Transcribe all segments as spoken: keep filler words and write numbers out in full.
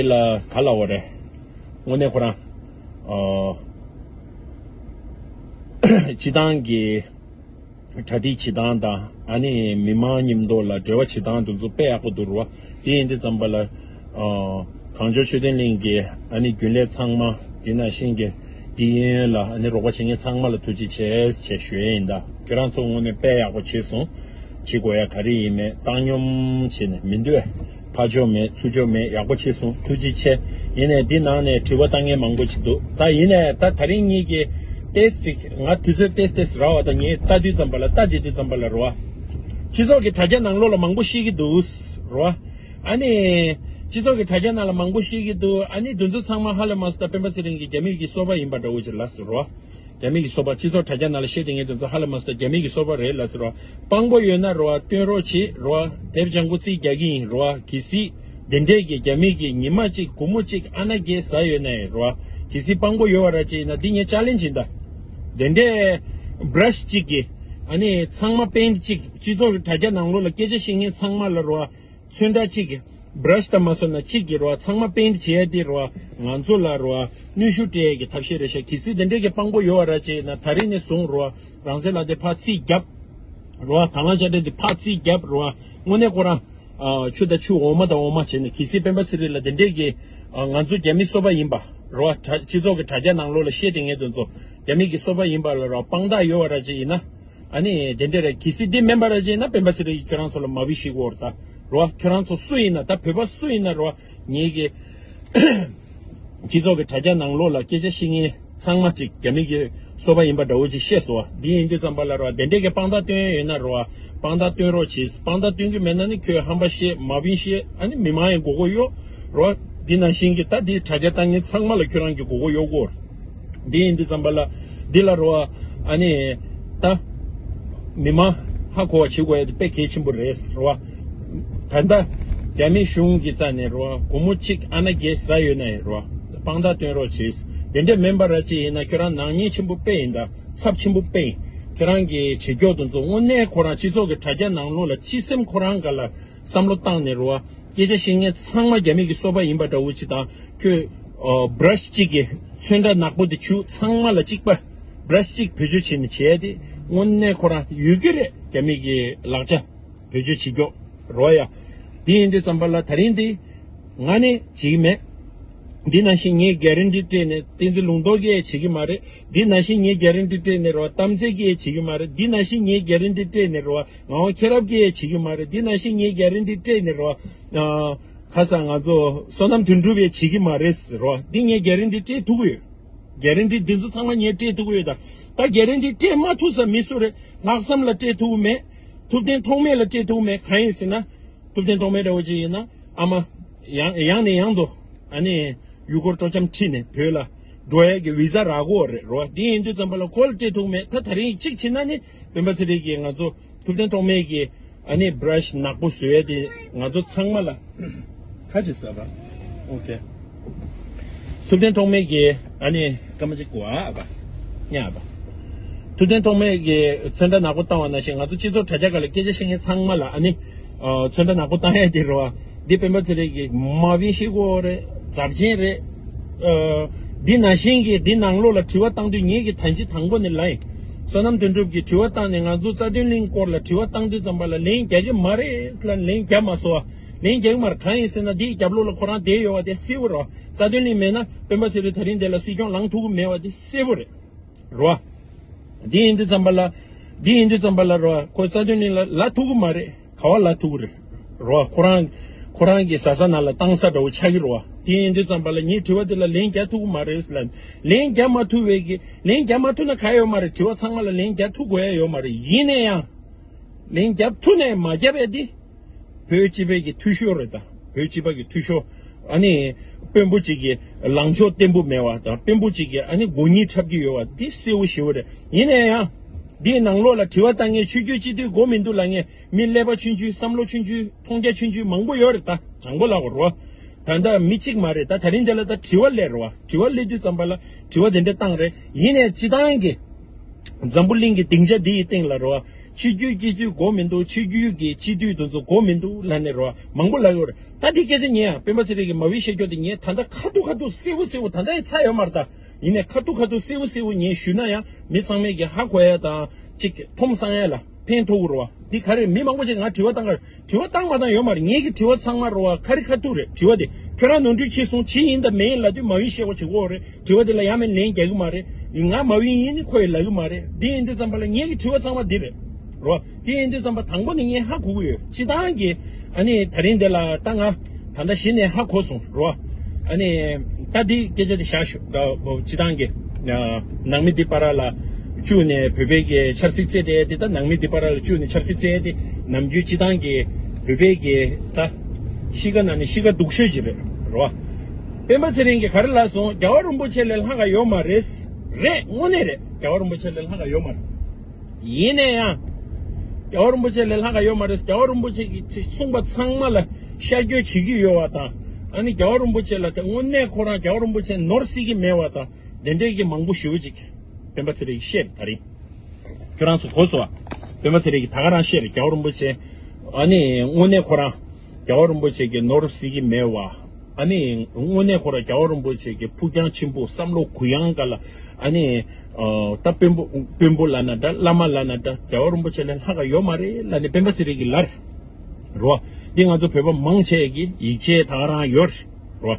དེ་ལ་ག་ལབ་དགོས་རེད། དངོས་གནས་ཁོ་རང་ཨ་སྤྱི་བཏང་གི་གྲ་སྒྲིག་བྱེད་སྟངས་དང་ཨ་ནི་མི་མང་མཉམ་དུ་ལ་འབྲེལ་བ་བྱེད་སྟངས་དེ་ཚོ་དཔེ་ཡག་པོ་འདུག་རེད་བ། དེ་ཡིན་དུས་ཙམ་པ་ལ་ཨ་གངས་ལྗོངས་ཆོས་ལྡན་གླིང་གི་ཨ་ནི་རྒྱུན་ལས་ཚང་མ། དེ་ནང་བཞིན་གྱི་དེའི་གཡས་གཡོན་ལ་ཨ་ནི་རོགས་པ་བྱེད་མཁན་ཚང་མ་ལ་ཐུགས་རྗེ་ཆེ་ཞེས་ཞུ་ཡས་ཡིན། ད་ཁྱོད་རང་ཚོ་དངོས་གནས་དཔེ་ཡག་པོ་བྱས་སོང་། བྱེད་དགོས་ཡ་ག་རེ་ཡིན་མེད་བཏང་སྙོམས་བྱས་ནས་མི་འདུག་ཨེ། ཕར་ཕྱོགས་མེད་ཚུར་ཕྱོགས་མེད་ཡག་པོ་བྱས་སོང་། ཐུགས་རྗེ་ཆེ། ཡིན་ནའི་འདི་ནང་ནས་དྲི་བ་བཏང་མཁན་མང་པོ་ཞིག་འདུག་ད་ཡིན་ནའི་ད་ད་རིང་གཉིས་ཀྱི་ཏེས་ཅིག་ང་དུས་ཚོད་ཏེས་ཏེས་རག་པ་དང་ངས་ལྟ་དུས་ཙམ་པ་ལ་ལྟ་བསྡད་དུས་ཙམ་པ་ལ་རེད་བ། སྤྱི་ཚོགས་ཀྱི་དྲ་རྒྱ་ནང་ལོགས་ལ་མང་པོ་བཤད་ཀྱི་འདུག་རེད་བ། ཨ་ནི། སྤྱི་ཚོགས་ཀྱི་དྲ་རྒྱ་ནང་ལ་མང་པོ་བཤད་ཀྱི་འདུག་ཨ་ནི་དེ་ཚོ་ཚང་མ་ཧ་ལས་མ་སོང་ད་སྤེན་པ་ཚེ་རིང་གི་རྒྱ་མི་གི་སོ་པ་ཡིན་པ་འདྲ་བོ་ཅིག་ལབ་སོང་རེད་བ། རྒྱ་མི་གི་སོ་པ་སྤྱི་ཚོགས་དྲ་རྒྱ་ནང་ལ་བཤད་དེ་ངས་དེ་ཚོ་ཧ་ལས་མ་སོང་ད་རྒྱ་མི་གི་སོ་པ་རེད་ལབ་སོང་རེད་བ། དཔང་པོ་ཡོད་ན་རེད་བ་སྟོན་རོགས་བྱེད་རེད་བ། དེབ་ལྗང་ཁུ་རྩིས་རྒྱག་གི་ཡིན་རེད་བ། གལ་སྲིད་དེ་འདྲས་ཀྱི་རྒྱ་མི་གི་ཉི་མ་གཅིག་སྒོར་མོ་གཅིག་ཨ་ན་རྒྱས་ཟ་ཡོད་ན་ཡིན་རེད་བ། གལ་སྲིད་དཔང་པོ་ཡོད་པ་ར་ཅིག་ཡིན་ན་འདི་ངས་ཅ་ལེན་ཇི་ཡིན་ད། དེ་འདྲས་བྷ་ར་ཤི་གཅིག་གིས་ཨ་ནི་ཚང་མ་པེན་ཊི་གཅིག་སྤྱི་ཚོགས་ཀྱི་དྲ་རྒྱ་ནང་ལོགས་ལ་སྐད་ཆ་བཤད་མཁན་ཚང་མ་ལ་རེད་བ། ཚོན་ཁྲ་གཅིག་གི་བྷ་ར་ཤི་དང་མ་སོང་ན་གཅིག་གི་རེད་བ། ཚང་མ་པེན་ཊི་བྱས་ཏེ་རེད་བ། ང་ཚོ་ལ་རེད་བ་གནོན་ཤུགས་སྤྲད་ཡས་ཀྱི་ཐབས་ཤེས་རེད་ཤག་གལ་སྲིད་དེ་འདྲས་ཀྱི་དཔང་པོ་ཡོད་པ་ར་ཅིག་ཡིན་ན་ད་རིང་ནས་བཟུང་རེད་བ། རང་བཙན་ལག་དེབ་ཕར་རྩིས་རྒྱབ། རེད་བ། དང་བླངས་དཔྱ་ཁྲལ་དེ་ཕར་རྩིས་རྒྱབ་རེད་བ། དངོས་གནས་ཁོ་རང་ཨ་ཆུ་དང་ཆུ་འོ་མ་དང་འོ་མ་བྱས་ནས་གལ་སྲིད་སྤེན་པ་ཚེ་རིང་ལ་དེ་འདྲས་ཀྱི་ཨ་ང་ཚོ་རྒྱ་མི་སོ་པ་ཡིན་པ་རེད་བ། དྲ་སྤྱི་ཚོགས་ཀྱི་དྲ་རྒྱ་ནང་ལོགས་ལ་བཤད་དེ་ངས་དེ་ཚོ་རྒྱ་མི་གི་སོ་པ་ཡིན་པ་ལ་རེད་བ་དཔང་རྟགས་ཡོད་པ་ར་ཅིག་ཡིན་ན། ཨ་ནི་དེ་འདྲ་རེད། གལ་སྲིད་འདི་མིན་པ་ར་ཅིག་ཡིན་ན་སྤེན་པ་ཚེ་རིང་གིས་ཁྱོད་རང་ཚོ་ལ་མ་བི་ཤི་གོ་ར་ད་རེད་བ། ཁྱོད་རང་ཚོ་སུ་ཡིན་ན་ད་བོད་པ་སུ་ཡིན་ན་རེད་བ། ངེད་ཀྱི་སྤྱི་ཚོགས་ཀྱི་དྲ་རྒྱ་ནང་ལོགས་ལ་སྐད་ཆ་བཤད་མཁན་ཚང་མ་ཅིག་རྒྱ་མི་གི་སོ་པ་ཡིན་པ་འདྲ་བོ་ཅིག་བཤད་སོང་བ། འདི་ཡིན་དུས་ཙམ་པ་ལ་རེད་བ། དེ་འདྲས་ཀྱི་དཔང་རྟགས་སྟོན་ཡས་ཡོད་ན་རེད་བ། དཔང་རྟགས་སྟོན་རོགས་གྱིས། དཔང་རྟགས་སྟོན་གྱི་མེད་ན་ནི་ཁྱོད་ཧམ་པ་བཤད་མ་བི་ཤི་ཨ་ནི་མི་མང་ཡང་མགོ་སྐོར་གཡོག་རོགས། འདི་ནང་བཞིན་གྱི་ད་འདི་དྲ་རྒྱ་བཏང་མཁན་ཚང་མ་ལ་ཁྱོད་རང་གི་མགོ་སྐོར་གཡོག་གོ། འདི་ཡིན་དུས་ཙམ་པ་ལ་འདི་ལ་རོ། ཨ་ནི་ད་མི་མང་ཧ་གོ་བ་བྱེད་དགོས་ཡ་དེ་དཔེ་གལ་ཆེན་པོ་རེད་རོ། ད་ལྟ་རྒྱ་མི་གཞུང་གི་རྩ་ནས་རོ་སྒོར་མོ་གཅིག་ཨ་ན་བརྒྱད་ཟ་ཡོད་ན་ཡང་རོ་དཔང་རྟགས་སྟོན་རོགས་བྱེད། དེ་འདྲས་མིན་པ་ར་ཅིག་ཡིན་ན་ཁྱོད་རང་ནག་ཉེས་ཆེན་པོ་དཔེ་ཡིན། ད་ཚབས་ཆེན་པོ་དཔེ་ཡིན། ཁྱོད་རང་གི་བྱེད་སྐྱོག་དེ་ཚོ་དངོས་གནས་ཁོ་རང་སྤྱི་ཚོགས་ཀྱི་དྲ་རྒྱ་ནང་ལོགས་ལ་སྤྱི་སེམས་ཁོ་རང་ག་ལ་བསམ་བློ་བཏང་ནས་རོ། སྐད་ཆ་བཤད་མཁན་ཚང་མ་རྒྱ་མི་གི་སོ་པ་ཡིན་པ་འདྲ་བོ་ཅིག་དང་ཁྱོད་ཨ་བྷ་ར་ཤི་གཅིག་གི་ཚོན་ཁྲ་ནག་པོ་དེ་བྱུག་ཚང་མ་ལ་གཅིག་པ་བྷ་ར་ཤི་གཅིག་བེད་སྤྱོད་བྱས་ནས་བྱས་ཏེ་དངོས་གནས་ཁོ་རང་ཡོད་རྒྱུ་རེད། རྒྱ་མི་གི་ལག་ཆ་བེད་སྤྱོད་བྱེད་རྒྱུ་རོ་ཡ། དེ་ཡིན་དུས་ཙམ་པ་ལ་ད་རིང་འདི་ང་ནི་བྱེད་ཀྱི་མེད། འདི་ནང་བཞིན་ངས་གྷ་རན་ཊི་སྤྲད་ནས་བསྟན་འཛིན་ལུང་རྟོགས་ཀྱིས་བྱེད་ཀྱི་མ་རེད། འདི་ནང་བཞིན་ངས་གྷ་རན་ཊི་སྤྲད་ནས་རོ་གཏམ་ཚེ་ཀྱིས་བྱེད་ཀྱི་མ་རེད། འདི་ནང་བཞིན་ངས་གྷ་རན་ཊི་སྤྲད་ནས་རོ། ངག་དབང་མཁྱེན་རབ་ཀྱིས་བྱེད་ཀྱི་མ་རེད། འདི་ནང་བཞིན་ངས་གྷ་རན་ཊི་སྤྲད་ནས་རོ། ཨ་ཁ་སང་ང་ཚོ་བསོད་ནམས་དོན་གྲུབ་ཀྱིས་བྱེད་ཀྱི་མ་རེད་ཟེར་རོ། འདི་ངས་གྷ་རན་ཊི་སྤྲད་ཐུབ་ཀྱི་ཡོད། གྷ་རན་ཊི་འདི་ཚོ་ཚང་མ་ངས་སྤྲད་ཐུབ་ཀྱི་ཡོད། ད་ད་གྷ་རན་ཊི་སྤྲད་མ་ཐུབ་ས་མི་སུ་རེད། ལྷག་བསམ་ལ་སྤྲད་ཐུབ་ཀྱི་མེད། ཐུབ་བསྟན་ཐོགས་མེད་ལ་སྤྲད་ཐུབ་ཀྱི་མེད། གང་ཡིན་ཟེར་ན། ཐུབ་བསྟན་ཐོགས་མེད་འདྲ་བོ་ཅིག་ཡིན་ན་ཨ་མ་ཡང་ཡང་ནས་ཡང་དུ་ཨ་ནི་ཡུལ་སྐོར་སྤྲོ་འཆམ་ཁྲིད་ནས་བོད་ལ་འགྲོ་ཡས་ཀྱི་བི་ཟ་རག་གོ་རེད་རོ། འདི་ཡིན་དུས་ཙམ་པ་ལ་ཁོ་ལ་སྤྲད་ཐུབ་མེད། ད་ད་རིང་གཅིག་བྱས་ན་ནི་སྤེན་པ་ཚེ་རིང་གིས་ང་ཚོ་ཐུབ་བསྟན་ཐོགས་མེད་ཀྱི་ཨ་ནི་བྷ་ར་ཤི་ནག་པོ་བཟོ་ཡས་དེ་ང་ཚོ་ཚང་མ་ལ་ཁ་ཅིག་ཟ་བ། ཨོ་ཁེ། ཐུབ་བསྟན་ཐོགས་མེད་ཀྱི་ཨ་ནི་སྐར་མ་གཅིག་གོ་ཨ་བ། ཉ་བ། ཐུབ་བསྟན་ཐོགས་མེད་ཀྱི་མཚོན་རྟགས་ནག་པོ་བཏང་བ་ནང་བཞིན་ང་ཚོ་སྤྱི་ཚོགས་དྲ་རྒྱ་སྒང་ལ་སྐད་ཆ་བཤད་མཁན་ཚང་མ་ལ་ཨ་ནི་ཨ་མཚོན་རྟགས་ནག་པོ་བཏང་ཡས་དེ་རེད་བ། འདི་སྤེན་པ་ཚེ་རིང་གི་མ་བི་ཤི་གོ་རེད། ཛབ་ཆེན་རེད། ཨ་འདི་ནང་བཞིན་གྱི་འདི་ནང་ལོགས་ལ་དྲི་བ་བཏང་དུས་ངེད་ཀྱི་ད་ཅི་དང་པོ་ནས་ལབ་ཡིན། བསོད་ནམས་དོན་གྲུབ་ཀྱིས་དྲི་བ་བཏང་ནས་ང་ཚོ་རྩ་དོན་གླིང་སྐོར་ལ་དྲི་བ་བཏང་དུས་ཙམ་པ་ལ་ལན་རྒྱག་གི་མ་རེད་ལབ་ལན་རྒྱག་མ་སོང་བ། ལན་རྒྱག་གི་མ་རེད། གང་ཡིན་ཟེར་ན་འདིའི་རྒྱབ་ལོགས་ལ་ཁོ་རང་བསྡད་ཡོད་བ་དེ་གསལ་པོ་རེད་བ། རྩ་དོན་གླིང་མེད་ན་སྤེན་པ་ཚེ་རིང་ད་རིང་འདི་ལ་སྲིད་སྐྱོང་ལངས་ཐུབ་ཀྱི་མེད་བ་དེ་གསལ་པོ་རེད། རོ། འདི་ཡིན་དུས་ཙམ་པ་ལ། འདི་ཡིན་དུས་ཙམ་པ་ལ་རོ། ཁོས་རྩ་དོན་གླིང་ལ་ལབ་ཐུབ་ཀྱི་མ་རེད། ག་བ་ལབ་ཐུབ་ཀྱི་རེད། རོ། ཁོ་རང་། ཁོ་རང་གི་ཟ་ས་ནང་ལ་བཏང་ས་འདྲ་བོ་ཆགས་ཀྱི་རོ། འདི་ཡིན་དུས་ཙམ་པ་ལ་ངས་དྲི་བ་འདི་ལ་ལན་རྒྱག་ཐུབ་ཀྱི་མ་རེད་ལབ། ལན་རྒྱག་མ་ཐུབ་པའི་གི། ལན་རྒྱག་མ་ཐུབ་ན་ག་ཡོད་མ་རེད། དྲི་བ་ཚང་མ་ལ་ལན་རྒྱག་ཐུབ་དགོས་ཡ་ཡོད་མ་རེད། ཡིན་ན་ཡང་། ལན་རྒྱབ་ཐུབ་ནའི་མ་རྒྱབ་པའི་འདི། བོད་སྤྱི་པའི་གི་འཐུས་ཤོར་རེད་ད། བོད་སྤྱི་པ་གི་འཐུས་ཤོར། ཨ་ནི། དཔོན་པོ་གཅིག་གི་ལངས་ཕྱོགས་བརྟན་པོ་མེད་པ་དང་དཔོན་པོ་གཅིག་གི་ཨ་ནི་མགོ་གཉིས་འཁྲབ་ཀྱི་ཡོད་པ་འདི་གསལ་པོ་ཞེ་པོ་རེད། ཡིན་ན་ཡང་། འདིའི་ནང་ལོགས་ལ་དྲི་བ་བཏང་མཁན་ཆོས་བརྒྱུད་སྤྱི་འཐུས་དགོས་མི་འདུག་ལབ་མཁན་མི་ཀླད་པ་ཆུང་ཆུང་བསམ་བློ་ཆུང་ཆུང་མཐོང་རྒྱ་ཆུང་ཆུང་མང་པོ་ཡོད་རེད་ད། དྲང་པོ་ལབ་དགོས་རེད་བ། ད་ལྟ་མི་གཅིག་མ་རེད་ད། ད་རིང་འདི་ལ་ད་དྲི་བ་སླེབས་རེད་བ། དྲི་བ་སླེབས་དུས་ཙམ་པ་ལ་དྲི་བ་དེ་འདྲ་བཏང་རེད། ཡིན་ནའི་སྤྱི་བཏང་གི་འཛམ་བུ་གླིང་གི་སྡིངས་ཆ་འདི་ཡི་སྟེང་ལ་རེད་བ། ཆོས་བརྒྱུད་སྤྱི་འཐུས་དགོས་མི་འདུག་ཆོས་བརྒྱུད་ཀྱི་སྤྱི་འཐུས་དེ་ཚོ་དགོས་མི་འདུག་ལབ་ནས་རོ། མང་པོ་ལབ་ཡོད་རེད། ད་འདི་སྐད་ཆ་ཉན་ཡ། སྤེན་པ་ཚེ་རིང་གིས་མ་བི་བཤད་རྒྱུ་དེ་ཉན། ད་ལྟ་ཁ་ཐུག་ཁ་ཐུག་གསལ་པོ་གསལ་པོ། ད་ལྟ་ཡི་ཚ་ཡོད་མ་རེད་ད། ཡིན་ནའི་ཁ་ཐུག་ཁ་ཐུག་གསལ་པོ་གསལ་པོ་ངས་ཞུས་ན་ཡང་མི་ཚང་མས་ཀྱི་ཧ་གོ་ཡ་དང་ཅིག་ཁྲོམ་སང་ཡ་ལ་ཕན་ཐོགས་ཀྱི་རེད་བ། འདི་ག་རེ་མི་མང་པོ་ཅིག་ང་དྲི་བ་བཏང་ག་དྲི་བ་བཏང་མ་བཏང་ཡོད་མ་རེད། ངེད་ཀྱི་དྲི་བ་ཚང་མ་རེད་བ། ག་རེ་ཁ་ཐུག་རེད། དྲི་བ་དེ་ཁྱོད་རང་ནོར་འཁྲུལ་ཕྱིན་སོང་། ཇི་ཡིན་དང་མིན་ལབ་དུས་མ་བི་བཤད་པ་བྱེད་དགོས་རེད། དྲི་བ་དེ་ལ་ཡང་མིན་ལན་རྒྱག་གི་མ་རེད། ང་མ་བི་ཡིན་ནི་ཁོ་ཡིས་ལབ་གི་མ་རེད། འདི་ཡིན་དུས་ཙམ་པ་ལ་ངེད་ཀྱི་དྲི་བ་ཚང་མ་འདི་རེད། རོ། དེ་ཡིན་དུས་ཙམ་པ་དང་པོ་ནས་ངས་ཧ་གོ་གི་ཡོད། སྤྱི་བཏང་གི་ཨ་ནི་ད་རིང་འདི་ལ་ད་ང་ད་ལྟ་གཞི་ནས་ཧ་གོ་སོང་རོ། ཨ་ནི་ད་འདི་སྐད་ཆ་དེ་བཞག་ཞུ། ད་སྤྱི་བཏང་གི་ཨ་ནང་མི་འདི་བར་ལ་བཅུག་ནས་བོད་པའི་གི་ཆབ་སྲིད་རྩེད་དེ་དེ་ད་ནང་མི་འདི་བར་ལ་བཅུག་ནས་ཆབ་སྲིད་རྩེད་དེ་ནམ་རྒྱུན་སྤྱི་བཏང་གི་བོད་པའི་གི་ད་གཤིས་ཀ་ནང་ནས་གཤིས་ཀ་སྡུག་ཤོས་ཅིག་རེད་རོ། སྤེན་པ་ཚེ་རིང་གིས་ག་རེ་ལབ་སོང་། རྒྱལ་བ་རིན་པོ་ཆེ་ལས་ལྷག་ག་ཡོད་མ་རེད། རེད། དངོས་གནས་རེད། རྒྱལ་བ་རིན་པོ་ཆེ་ལས་ལྷག་ག་ཡོད་མ་རེད། ཡིན་ན་ཡང་། རྒྱལ་བ་རིན་པོ་ཆེ་ལས་ལྷག་ག་ཡོད་མ་རེད། རྒྱལ་བ་རིན་པོ་ཆེ་གིས་གསུངས་པ་ཚང་མ་ལ་ཤར་བསྐྱོད་བྱེད་ཀྱི་ཡོད་པ་དང་། ཨ་ནི་རྒྱལ་བ་རིན་པོ་ཆེ་ལ་དེ་དངོས་གནས་ཁོ་རང་རྒྱལ་བ་རིན་པོ་ཆེ་ནོར་སྲིད་ཀྱི་མེད་པ་དང་། དེ་འདྲའི་གི་མང་པོ་ཞེ་པོ་ཅིག་སྤེན་པ་ཚེ་རིང་གིས་བཤད་རེད་ད་རིང་། ཁྱོད་རང་ཚོ་གོ་སོང་ཨ། སྤེན་པ་ཚེ་རིང་གིས་ད་ག་རང་བཤད་རེད། རྒྱལ་བ་རིན་པོ་ཆེ། ཨ་ནི་དངོས་གནས་ཁོ་རང་རྒྱལ་བ་རིན་པོ་ཆེ་གི་ནོར་སྲིད་ཀྱི་མེད་པ། ཨ་ནི་དངོས་གནས་ཁོ་རང་རྒྱལ་བ་རིན་པོ་ཆེ་གི་ཕུགས་རྒྱང་ཆེན་པོ་བསམ་བློ་གུ་ཡངས་སྒང་ལ། ཨ་ནི་ཨ་ད་དཔོན་པོ་དཔོན་པོ་ལབ་ན་འདྲ། བླ་མ་ལབ་ན་འདྲ། རྒྱལ་བ་རིན་པོ་ཆེ་ལས་ལྷག་ག་ཡོད་མ་རེད་ལབ་ནས་སྤེན་པ་ཚེ་རིང་གིས་ལབ་རེད་རོ། འདི་ང་ཚོ་བོད་པ་མང་ཆེ་གི་ཡིད་ཆེས་ད་ག་རང་ཡོད་རེད་རོ།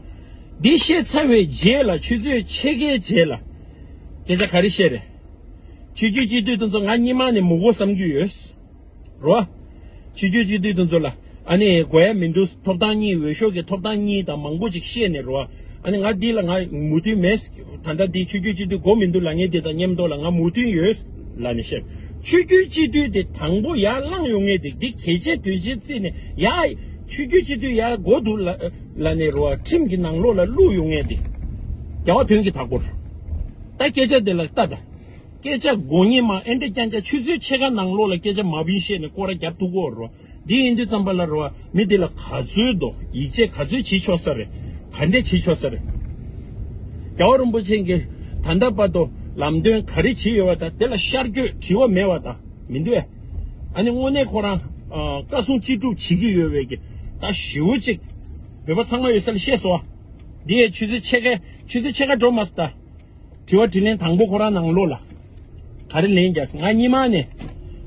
འདི་བཤད་ཚར་བའི་རྗེས་ལ་ཆུ་ཚོད་ཕྱེད་ཀའི་རྗེས་ལ་སྐད་ཆ་ག་རེ་བཤད་རེད། ཆོས་བརྒྱུད་སྤྱི་འཐུས་དེ་ཚོ་ང་སྔོན་མ་ནས་མི་དགོས་བསམ་རྒྱུ་ཡོད། རོ། ཆོས་བརྒྱུད་སྤྱི་འཐུས་དེ་ཚོ་ལ་ཨ་ནི་དགོས་ཡ་མི་འདུག་ཐོབ་ཐང་གཉིས། འོས་ཤོག་གི་ཐོབ་ཐང་གཉིས་དང་མང་པོ་ཅིག་བཤད་ནས་རོ། ཨ་ནི་ང་འདི་ལ་ང་མོས་མཐུན་མེད། ད་ལྟ་འདི་ཆོས་བརྒྱུད་སྤྱི་འཐུས་དགོས་མི་འདུག་ལབ་མཁན་འདི་དང་མཉམ་དུ་ལ་ང་མོས་མཐུན་ཡོད་ལབ་ནས་བཤད། ཆོས་བརྒྱུད་སྤྱི་འཐུས་དེ་དང་པོ་ཡར་བསླངས་ཡོང་མཁན་དེ་འདི་གལ་ཆེ་དོན་ཆེ་བརྩིས་ནས་ཡ། ཆོས་བརྒྱུད་སྤྱི་འཐུས་ཡར་དགོས་འདུག་ལབ་ལབ་ནས་རོ། ཁྲིམས་ཀྱི་ནང་ལོགས་ལ་བླུགས་ཡོང་མཁན་དེ་རྒྱལ་བ་དོན་གྱི་བདག་པོ་རེད། ད་སྐད་ཆ་དེ་ལ་ལྟ་ད། སྐད་ཆ་དགོས་ངེས་མ་ཨེ་འདྲ་རྐྱང་རྐྱང་ཆུ་ཚོད་ཕྱེད་ཀ་ནང་ལོགས་ལ་སྐད་ཆ་མ་བིན་བཤད་ནས་སྐོར་ར་རྒྱབ་ཐུབ་ཀྱི་ཡོད་རེད་བ། འདི་ཡིན་དུས་ཙམ་པ་ལ་རེད་བ། མི་འདི་ལ་ག་ཚོད་དོ་ཡིད་ཆེས་ག་ཚོད་བྱེད་ཆོག་ས་རེད། ག་འདྲས་བྱེད་ཆོག་ས་རེད། རྒྱལ་བ་རིན་པོ་ཆེ་གིས་ད་ལྟ་བར་དུ་ལམ་སྟོན་ག་རེ་བྱེད་ཡོད་བ་དང་དེ་ལ་ཤར་བསྐྱོད་དྲི་བ་མེད་བ་དང་མི་འདུག་ཨེ། ཨ་ནི་དངོས་གནས་ཁོ་རང་ཨ་བཀའ་གསུང་ཅི་སྒྲུབ་བྱེད་ཀྱི་ཡོད་བས་ཀྱི་ད་ཞེ་པོ་ཅིག་བོད་པ་ཚང་མ་ཡོད་ས་ལ་བཤད་སོང་བ། འདི་ཡས་ཆུ་ཚོད་ཕྱེད་ཀ་ཆུ་ཚོད་ཕྱེད་ཀ་འགྲོ་མ་སོང་ད། དྲི་བ་དྲིས་ལན་དང་པོ་ཁོ་རང་ནང་ལོགས་ལ། ག་རེ་ལན་རྒྱག་ང་སྔོན་མ་ནས།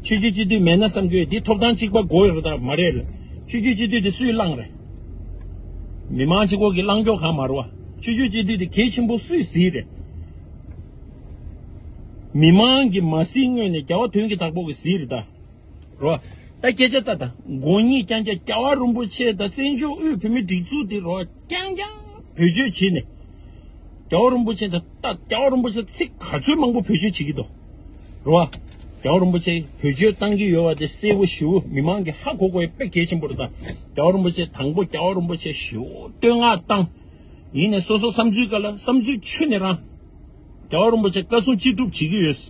ཆོས་བརྒྱུད་སྤྱི་འཐུས་མེད་ན་བསམ་གྱི་ཡོད། འདི་ཐོབ་ཐང་གཅིག་པ་དགོས་ཡོད་རེད་དམ་མ་རེད་ལ། ཆོས་བརྒྱུད་སྤྱི་འཐུས་དེ་སུས་བླངས་རེད། མི་མང་གཅིག་པོ་གིས་བླངས་ཀྱོག་གང་མ་རེད་བ། ཆོས་བརྒྱུད་སྤྱི་འཐུས་དེ་གལ་ཆེན་པོ་སུས་གཟིགས་རེད། མི་མང་གིས་མ་གཟིགས་སྔོན་ནས་རྒྱལ་བ་དོན་གྱི་བདག་པོ་གིས་གཟིགས་རེད་ད། རོ། ད་སྐད་ཆ་ལྟ་ད། མགོ་གཉིས་རྐྱང་རྐྱང་རྒྱལ་བ་རིན་པོ་ཆེ་དང་བཙན་བྱོལ་དབུས་བོད་མིའི་སྒྲིག་འཛུགས་འདི་རོ་རྐྱང་རྐྱང་བེད་སྤྱོད་བྱས་ནས། རྒྱལ་བ་རིན་པོ་ཆེ་དང་ད་རྒྱལ་བ་རིན་པོ་ཆེ་ཚིག་ག་ཚོད་མང་པོ་བེད་སྤྱོད་བྱེད་ཀྱི་འདུག་རོ། རྒྱལ་བ་རིན་པོ་ཆེ་བེད་སྤྱོད་བཏང་གི་ཡོད་པ་དེ་གསལ་པོ་ཞེ་པོ་མི་མང་གིས་ཧ་གོ་དགོས་ཡ་དཔེ་གལ་ཆེན་པོ་རེད་ད། རྒྱལ་བ་རིན་པོ་ཆེ་དང་པོ་རྒྱལ་བ་རིན་པོ་ཆེ་ཞེ་པོ་བསྟོད་བསྔགས་བཏང་། ཡིན་ནས་སོ་སོ་བསམ་ཚུལ་ག་ལ་བསམ་ཚུལ་ཆུ་ནས་རང་། རྒྱལ་བ་རིན་པོ་ཆེ་བཀའ་གསུང་ཅི་སྒྲུབ་བྱེད་ཀྱི་ཡོད།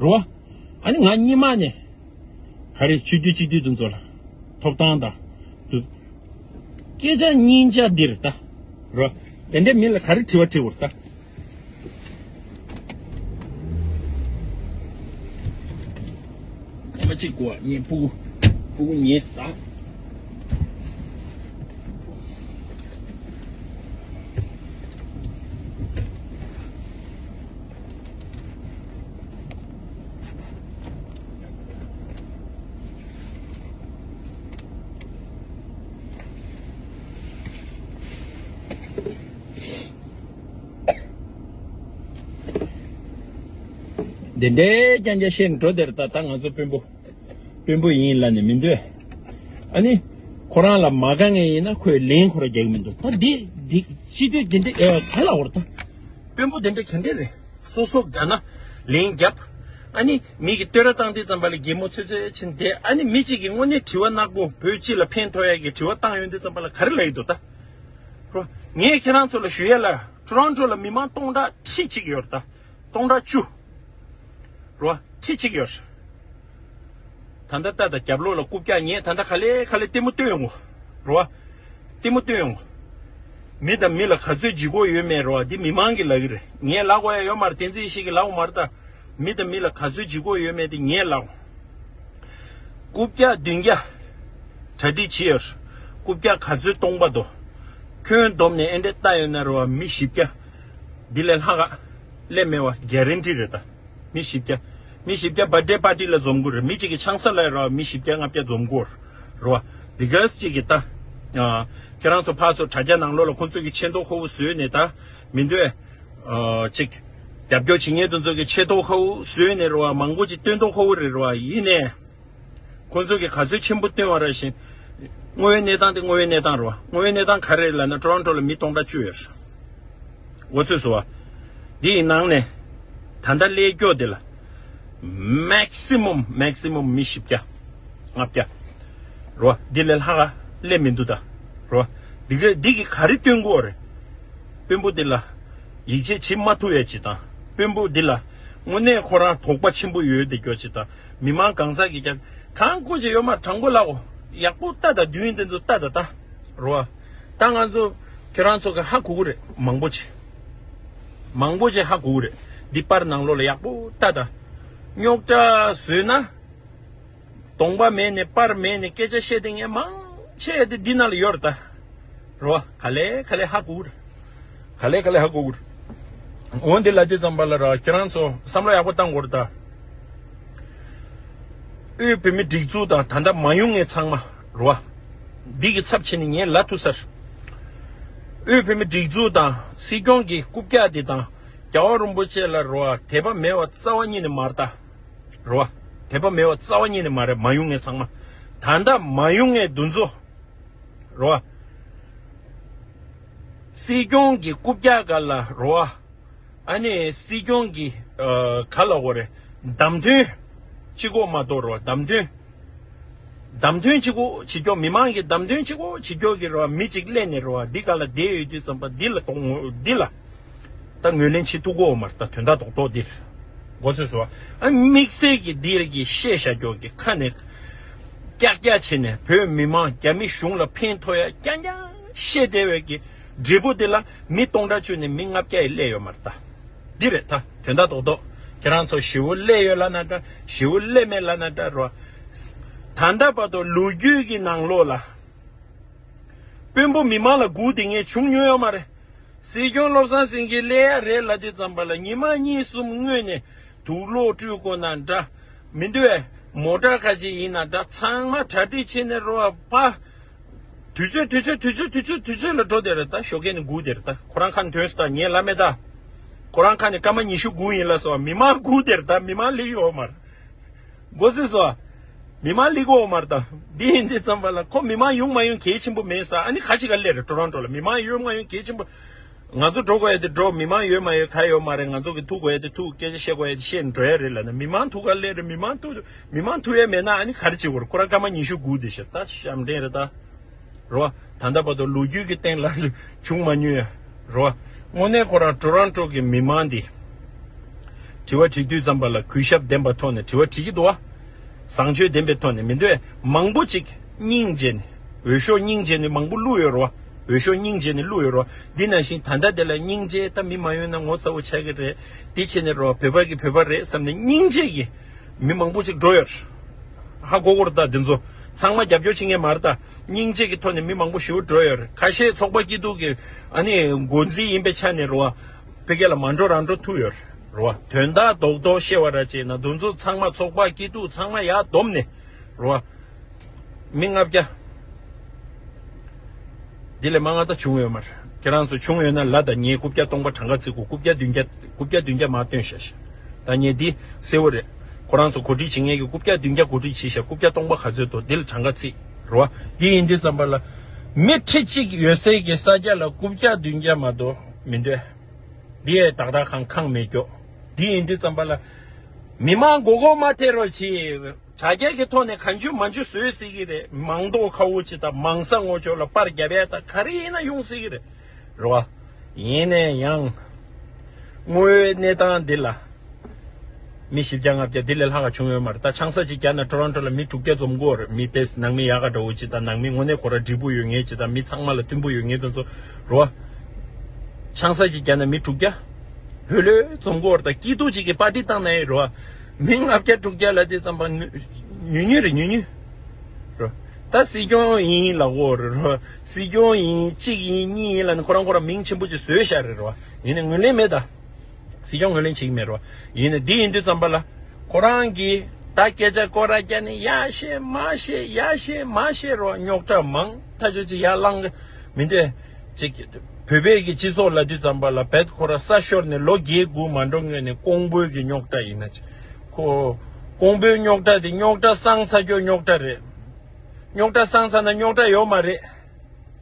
རེད་བ། ཨ་ནི་ང་སྔོན་མ་ནས། ག་རེ་ཆོས་བརྒྱུད་སྤྱི་འཐུས་དེ་ཚོ་ལ། ཐོབ་ཐང་དང་། དུ། སྐད་ཆ་སྙིང་རྗེ་འདི་རེད་ད། རེད་བ། དེ་འདྲའི་མི་ལ་ག་རེ་དྲི་བ་དྲི་བར་ད། མ་གཅིག་གོ་ངས་ཕྲུ་གུ་ཕྲུ་གུ་ཉལ་ས། དེ་འདྲའི་རྐྱང་རྐྱང་བཤད་ནས་འགྲོ་དེར་ད་ད་ང་ཚོ་དཔོན་པོ། དཔོན་པོ་ཡིན་ལབ་ནས་མི་འདོད། ཨ་ནི། ཁོ་རང་ལ་མ་དགའ་མཁན་ཡིན་ན་ཁོས་ལན་ཁོ་ར་རྒྱག་གི་མི་འདུག་ད་འདི་འདི་སྤྱི་འཐུས་དེ་འདྲ་ཨེ་ག་ལ་འོར་ད། དཔོན་པོ་དེ་འདྲ་ག་འདྲ་རེད། སོ་སོ་དགའ་ན་ལན་རྒྱབ། ཨ་ནི་མི་གིས་བསྟོད་ར་བཏང་དུས་ཙམ་པ་ལ་གད་མོ་ཚོད་ཚོད་ཕྱིན་ཏེ་ཨ་ནི་མི་གཅིག་གིས་དངོས་གནས་དྲི་བ་ནག་པོ་བོད་སྤྱི་ལ་ཕན་ཐོགས་ཡ་གི་དྲི་བ་བཏང་ཡོང་དུས་ཙམ་པ་ལ་ག་རེ་ལབ་ཡི་འདུག་ད། རོ། ངས་ཁྱེད་རང་ཚོ་ལ་ཞུ་ཡ་ལ་ཊོ་རོན་ཊོ་ལ་མི་མང་སྟོང་ཕྲག་ཁྲི་གཅིག་ཡོད་རེད་ད། སྟོང་ཕྲག་བཅུ། རོ། ཁྲི་གཅིག་ཡོད། ད་ལྟ་ལྟ་དང་རྒྱབ་ལོགས་ལ་རྐུབ་བཀྱག་ཉལ་ད་ལྟ་ག་ལེ་ག་ལེ་ལྟད་མོ་སྟོན་ཡོང་ངོ་། རོ། ལྟད་མོ་སྟོན་ཡོང་ངོ་། མི་དང་མི་ལ་ག་ཚོད་ལྗིད་ཁོག་ཡོད་མེད་རོ་འདི་མི་མང་གིས་ལབ་ཀྱི་རེད། ངས་ལབ་དགོས་ཡ་ཡོད་མ་རེད། བསྟན་འཛིན་ཡེ་ཤེས་ཀྱིས་ལབ་དགོས་མ་རེད་ད། མི་དང་མི་ལ་ག་ཚོད་ལྗིད་ཁོག་ཡོད་མེད་དེ་ངས་ལབ་དགོས། རྐུབ་བཀྱག་བདུན་བརྒྱ་གྲ་སྒྲིག་བྱས་ཡོད། རྐུབ་བཀྱག་ག་ཚོད་སྟོང་པ་འདུག་ཁྱོན་བསྡོམས་ནས་ཨེ་འདྲས་བལྟ་ཡོད་ན་རེད་བ། མི་བཞི་བརྒྱ། འདི་ལས་ལྷག་ག་སླེབས་མེད་བ་གྷ་རན་ཊི་རེད་ད། མི་བཞི་བརྒྱ། མི་བཞི་བརྒྱ་བར་ཌེ་པར་ཊི་ལ་འཛོམས་དགོས་རེད། མི་གཅིག་གི་ཆང་ས་ལ་རེད་བ། མི་བཞི་བརྒྱ་ལྔ་བརྒྱ་འཛོམས་དགོས་རེད་བ། འདི་ག་ཅིག་གི་ད། ཨ། ཁྱེད་རང་ཚོ་ཕར་ཚུར་དྲ་རྒྱ་ནང་ལོགས་ལ་ཁོང་ཚོས་ཀྱི་ཆེ་མཐོང་ཁ་པོ་བཟོས་ནས་ད། མི་འདོད། ཨ། ཅིག་རྒྱབ་སྐྱོར་བྱེད་མཁན་དེ་ཚོ་གི་ཆེ་མཐོང་ཁ་པོ་བཟོས་ནས་རེད་བ། མང་པོ་ཅིག་སྟོན་མཐོང་ཁ་པོ་རེད་བ། ཡིན་ནའི། ཁོང་ཚོ་གིས་ག་ཚོད་ཆེན་པོ་བཏོན་པ་རེད་བཞིན། དངོས་ཡོད་གནས་སྟངས་དེ་དངོས་ཡོད་གནས་སྟངས་རེད་བ། དངོས་ཡོད་གནས་སྟངས་ག་རེ་རེད་ལབ་ན། ཊོ་རོན་ཊོ་ལ་མི་སྟོང་ཕྲག་བཅུ་ཡོད་རེད། འགོ་ཚུགས་སོང་བ། འདི་ཡི་ནང་ནས་ད་ལྟ་སླེབས་ཀྱོག་འདི་ལ་མེག་སི་མམ་མེག་སི་མམ་མི་བཞི་བརྒྱ། ལྔ་བརྒྱ་རེད་བ། འདི་ལས་ལྷག་ག་སླེབས་མི་འདུག་ད། རེད་བ། འདི་ག་འདི་གིས་ག་རེ་སྟོན་གྱི་ཡོད་རེད། དཔོན་པོ་འདི་ལ་ཡིད་ཆེས་བྱེད་མ་ཐུབ་ཡ་ཅིག་དང་། དཔོན་པོ་འདི་ལ་དངོས་གནས་ཁོ་རང་དོགས་པ་ཆེན་པོ་ཡོད་བསྡད་ཀྱོག་ཅིག་དང་། མི་མང་གང་ཟག་གིས་ཀྱང་གང་དགོས་ཅིག་ཡོད་མ་རེད། དྲང་པོ་ལབ་གོ། ཡག་པོ་ལྟ་དང་། བདུན་དེ་ཚོ་ལྟ་དང་ད། རེད་བ། ད་ང་ཚོ་ཁྱེད་རང་ཚོ་གི་ཧ་གོ་གི་རེད། མང་པོ་ཅིག་མང་པོ་ཅིག་ཧ་གོ་གི་རེད། འདི་པར་ནང་ལོགས་ལ་ཡག་པོ་ལྟ་དང་། རྙོག་དྲ་བཟོས་ན། གདོང་པ་མེད་ནས་པར་མེད་ནས་སྐད་ཆ་བཤད་དེ་ངས་མང་ཆེ་དེ་འདི་ནང་ལ་ཡོད་རེད་ད། རེད་བ། ག་ལེ་ག་ལེ་ཧ་གོ་གི་རེད། ག་ལེ་ག་ལེ་ཧ་གོ་གི་རེད། འོ་འདི་ལ་དེ་ཙམ་པ་ལ་ར་ཁྱེད་རང་ཚོ་བསམ་བློ་ཡག་པོ་བཏང་དགོས་རེད་ད། དབུས་བོད་མི་སྒྲིག་འཛུགས་དང་ད་ལྟ་མ་ཡོང་ངས་ཚང་མ་རེད་བ། འདི་གི་ཚབ་བྱས་ནས་ངས་ལབ་ཐུབ་ས་རེད། དབུས་བོད་མི་སྒྲིག་འཛུགས་དང་སྲིད་སྐྱོང་གི་རྐུབ་བཀྱག་འདི་དང་རྒྱལ་བ་རིན་པོ་ཆེ་ལ་རེད་བ། དད་པ་མེད་པ་རྩ་བ་ཉིད་ནས་མ་རེད་ད། རེད་བ། དད་པ་མེད་པ་རྩ་བ་ཉིད་ནས་མ་རེད། མ་ཡོང་ངས་ཚང་མ། ད་ལྟ་མ་ཡོང་ངས་འདི་ཚོ། རེད་བ། སྲིད་སྐྱོང་གི་རྐུབ་བཀྱག་སྒང་ལ་རེད་བ། ཨ་ནི་སྲིད་སྐྱོང་གི་ཨ་ག་ལབ་དགོས་རེད། བདམས་ཐོན་གཅིག་པོ་མ་གཏོགས་རེད་བ། བདམས་ཐོན། བདམས་ཐོན་གཅིག་པོ་བྱེད་ཀྱོག་མི་མང་གི་བདམས་ཐོན་གཅིག་པོ་བྱེད་ཀྱོག་གི་རེད་བ། མི་གཅིག་སླེབས་ནས་རེད་བ། འདི་སྒང་ལ་བསྡད་ཡོད་དུས་ཙམ་པ་འདི་ལ་གཏོང་ངོ་། འདི་ལ་ད་ངོས་ལེན་བྱེད་ཐུབ་ཀྱི་ཡོད་མ་རེད་ད། དོན་དག་རྡོག་རྡོག་འདིར། མགོ་ཚོས་སོ། ཨ་དམིགས་བསལ་གྱི་འདིར་གྱི་བཤད་བཞག་ཀྱོག་གི་ཁ་ནས་ཀྱག་ཀྱག་བྱས་ནས་བོད་མི་མང་རྒྱ་མི་གཞུང་ལ་ཕན་ཐོགས་ཡ་རྐྱང་རྐྱང་བཤད་བསྡད་པའི་གི་འབྲས་བུ་འདི་ལ་མི་སྟོང་ཕྲག་བཅུ་ནས་མི་ལྔ་བརྒྱ་ཡི་སླེབས་ཡོད་མ་རེད་ད། འདི་རེད་ད། དོན་དག་རྡོག་རྡོག་ཁྱེད་རང་ཚོ་ཞེ་པོ་སླེབས་ཡོད་ལབ་ན་འདྲ། ཞེ་པོ་སླེབས་མེད་ལབ་ན་འདྲ་རོ། ད་ལྟ་བར་དུ་ལོ་རྒྱུས་ཀྱི་ནང་ལོགས་ལ་དཔོན་པོ་མི་མང་ལ་སྒུག་བསྡད་མཁན་བྱུང་མྱོང་ཡོད་མ་རེད། སྲིད་སྐྱོང་བློ་བཟང་སེང་གེ་སླེབས་ཡ་རེད་ལབ་དུས་ཙམ་པ་ལ་ཉི་མ་གཉིས་གསུམ་སྔོན་ནས་དུག་ལོག་སྤྲུག་དགོས་ན་འདྲ། མི་འདུག་བས། མོ་ཊ་ཁ་ཅིག་ཡིན་ན་འདྲ། ཚང་མ་གྲ་སྒྲིག་བྱས་ནས་རོ་བ། དུས་ཚོད་དུས་ཚོད་དུས་ཚོད་དུས་ཚོད་དུས་ཚོད་ལ་འགྲོ་བསྡད་རེད་ད། ཞོགས་ཀས་ནས་སྒུག་བསྡད་རེད་ད། ཁོ་རང་ཁ་ནས་ཐོན་སོང་ད། ངས་ལབ་མེད་ད། ཁོ་རང་ཁ་ནས་སྐར་མ་ཉི་ཤུ་སྒུག་ཡིན་ལབ་སོང་བ། མི་མང་སྒུག་བསྡད་རེད་ད། མི་མང་སླེབས་ཡོད་མ་རེད། མགོ་ཚོས་སོ། མི་མང་སླེབས་ཀྱི་ཡོད་མ་རེད་ད། འདི་ཡིན་དུས་ཙམ་པ་ལ་ཁོ་མི་མང་ཡོང་མ་ཡོང་གལ་ཆེན་པོ་མེད་ས། ཨ་ནི་ཁ་ཅིག་ག་སླེབས་རེད། ཊོ་རོན་ཊོ་ལ་མི་མང་ཡོང་མ་ཡོང་གལ་ཆེན་པོ། ང་ཚོ་འགྲོ་དགོས་ཡ་དེ་འགྲོ། མི་མང་ཡོད་མ་ཡོད་ག་ཡོད་མ་རེད། ང་ཚོ་གི་ཐུག་དགོས་ཡ་དེ་ཐུག་སྐད་ཆ་བཤད་དགོས་ཡ་དེ་བཤད་ནས་འགྲོ་ཡ་རེད་ལབ་ན། མི་མང་ཐུག་ག་སླེབས་རེད། མི་མང་ཐུག་མི་མང་ཐུག་ཡ་མེད་ན་ཨ་ནི་ག་རེ་བྱེད་དགོས་རེད། ཁོ་རང་སྐར་མ་ཉི་ཤུ་སྒུག་བསྡད་ཤག་ད་ཞབས་འདྲེན་རེད་ད། རེད་བ། ད་ལྟ་བར་དུ་ལོ་རྒྱུས་ཀྱི་སྟེང་ལ་བྱུང་མ་མྱོང་ཡ། རེད་བ། དངོས་གནས་ཁོ་རང་ཊོ་རོན་ཊོ་གི་མི་མང་འདི། དྲི་བ་དྲི་དུས་ཙམ་པ་ལ་གུས་ཞབས་ལྡན་པའི་ཐོག་ནས་དྲི་བ་དྲི་གི་འདུག་བ། བཟང་སྤྱོད་ལྡན་པའི་ཐོག་ནས་མི་འདུག་བས། མང་པོ་ཅིག་སྙིང་རྗེ་ནས། འོས་ཤོག་སྙིང་རྗེ་ནས་མང་པོ་བླུགས་ཡོད་རེད་བ། འོས་ཤོག་སྙིང་རྗེ་ནས་བླུགས་ཡོད་རེད་བ། འདི་ནང་བཞིན་ད་ལྟ་དེ་ལ་སྙིང་རྗེ་ད་མི་མ་ཡོང་ན་ངོ་ཚ་བོ་ཆགས་ཀྱི་རེད། འདི་བྱས་ནས་རེད་བ། བོད་པ་གི་བོད་པ་རེད་བསམ་ནས་སྙིང་རྗེ་གི་མི་མང་པོ་ཅིག་འགྲོ་ཡོད་རེད། ཧ་གོ་གོ་རེད་ད། འདི་ཚོ་ཚང་མ་རྒྱབ་སྐྱོར་བྱེད་མཁན་མ་རེད་ད། སྙིང་རྗེ་གི་ཐོག་ནས་མི་མང་པོ་ཞེ་པོ་འགྲོ་ཡོད་རེད། ཁ་ཤས་ཚོགས་པ་སྐྱིད་སྡུག་གི་ཨ་ནི་འགོ་འཛིན་ཡིན་པའི་ཆ་ནས་རེད་བ། ཕ་གི་ལ་མ་འགྲོ་རང་འགྲོ་ཐུབ་ཡོད་རེད་བ། དོན་དག་རྡོག་རྡོག་བཤད་པ་ར་བྱས་ན་འདི་ཚོ་ཚང་མ་ཚོགས་པ་སྐྱིད་སྡུག་ཚང་མ་ཡར་བསྡོམས་ནས་རེད་བ། མི་ལྔ་བརྒྱ། འདི་ལས་མང་ང་ད་བྱུང་ཡོད་མ་རེད། ཁྱེད་རང་ཚོ་བྱུང་ཡོད་ན་ལབ་དང་། ངས་རྐུབ་བཀྱག་སྟོང་པ་གྲངས་ཀ་བརྩི་གོ། རྐུབ་བཀྱག་བདུན་བརྒྱ། རྐུབ་བཀྱག་བདུན་བརྒྱ་མར་བཏོན་ཤག་ཤག་ད་ངས་འདི་གསལ་བོ་རེད། ཁོ་རང་ཚོ་གོ་སྒྲིག་བྱེད་མཁན་གྱིས་རྐུབ་བཀྱག་བདུན་བརྒྱ་གོ་སྒྲིག་བྱས་ཤག་རྐུབ་བཀྱག་སྟོང་པ་ག་ཚོད་འདུག་འདི་ལ་གྲངས་ཀ་བརྩིས། རེད་བ། འདི་ཡིན་དུས་ཙམ་པ་ལ། མི་ཁྲི་གཅིག་ཡོད་སའི་གི་ས་ཆ་ལ་རྐུབ་བཀྱག་བདུན་བརྒྱ་མ་གཏོགས་མི་འདུག་འདི་ཡས་ཏག་ཏག་ཁང་ཁང་མེད་ཀྱོག་འདི་ཡིན་དུས་ཙམ་པ་ལ། མི་མང་མགོ་སྐོར་མ་ཐེབས་རོགས་གྱིས། དྲ་རྒྱ་གི་ཐོག་ནས་གང་བྱུང་མང་བྱུང་བཟོས་སྲིད་ཀྱི་རེད། མང་དོག་ཁ་བོ་ཅིག་དང་མང་ས་ངོ་ཅོག་ལ་པར་རྒྱབ་ཡ་དང་ག་རེ་ཡིན་ན་ཡོང་སྲིད་ཀྱི་རེད། རེད་བ། ཡིན་ནའི་ཡང་། དངོས་ཡོད་གནས་སྟངས་འདི་ལ། མི་བཞི་བརྒྱ་ལྔ་བརྒྱ་འདི་ལས་ལྷག་ག་བྱུང་ཡོད་མ་རེད། ད་ཆང་ས་ཅིག་བརྒྱབ་ན་ཊོ་རོན་ཊོ་ལ་མི་དྲུག་བརྒྱ་འཛོམས་ཀྱི་ཡོད་རེད། མི་དེ་ནང་མི་ཡག་ག་འདྲ་བོ་ཅིག་དང་། ནང་མི་དངོས་གནས་ཁོ་ར་འབྲས་བུ་ཡོད་མཁན་ཅིག་དང་། མི་ཚང་མ་ལ་མཐུན་པོ་ཡོད་མཁན་དེ་ཚོ་རེད་བ། ཆང་ས་ཅིག་བརྒྱབ་ན་མི་དྲུག་བརྒྱ་ལྷོད་ལྷོད་འཛོམས་ཀྱི་ཡོད་རེད། ད་སྐྱིད་སྡུག་ཅིག་གི་པར་ཊི་བཏང་ན་ཡང་རེད་བ། མི་ལྔ་བརྒྱ་དྲུག་བརྒྱ་ལབ་དུས་ཙམ་པ་ཉུང་ཉུང་རེད། ཉུང་ཉུང་། ད་སྲིད་སྐྱོང་ཡིན་ལབ་དགོས་རེད་རོ། སྲིད་སྐྱོང་ཡིན་གཅིག་ཡིན་གཉིས་ཡིན་ལབ་ནས་ཁོ་རང་ཁོ་རང་མིང་ཆེན་པོ་ཅིག་བཟོས་བཞག་རེད་རོ། ཡིན་ནའི་ངོས་ལེན་མེད་ད། སྲིད་སྐྱོང་ངོས་ལེན་བྱེད་ཀྱི་མེད་རོ། ཡིན་ནའི་འདི་ཡིན་དུས་ཙམ་པ་ལ། ཁོ་རང་གིས་ད་སྐད་ཆ་སྐོར་ར་རྒྱག་ནས་ཡར་བཤད་མར་བཤད་ཡར་བཤད་མར་བཤད་རོ། རྙོག་དྲ་མང་ཐག་ཆོད་ཅིག་ཡར་བསླངས་གི་མི་འདོད་ཅིག་བོད་པའི་གི་སྤྱི་ཚོགས་ལབ་དུས་ཙམ་པ་ལ་བེད་ཁོ་ར་ས་ཤོར་ནས་ལོ་བརྒྱད་དགུ་མ་འགྲོ་སྔོན་ནས་ཀོང་པོའི་གི་རྙོག་དྲ་ཡིན་ན་ཅིག་ཁོ། ཀོང་པོའི་རྙོག་དྲ་དེ་རྙོག་དྲ་སངས་ཚར་རྒྱུ་རྙོག་དྲ་རེད། རྙོག་དྲ་སངས་ཚར་ན་རྙོག་དྲ་ཡོད་མ་རེད།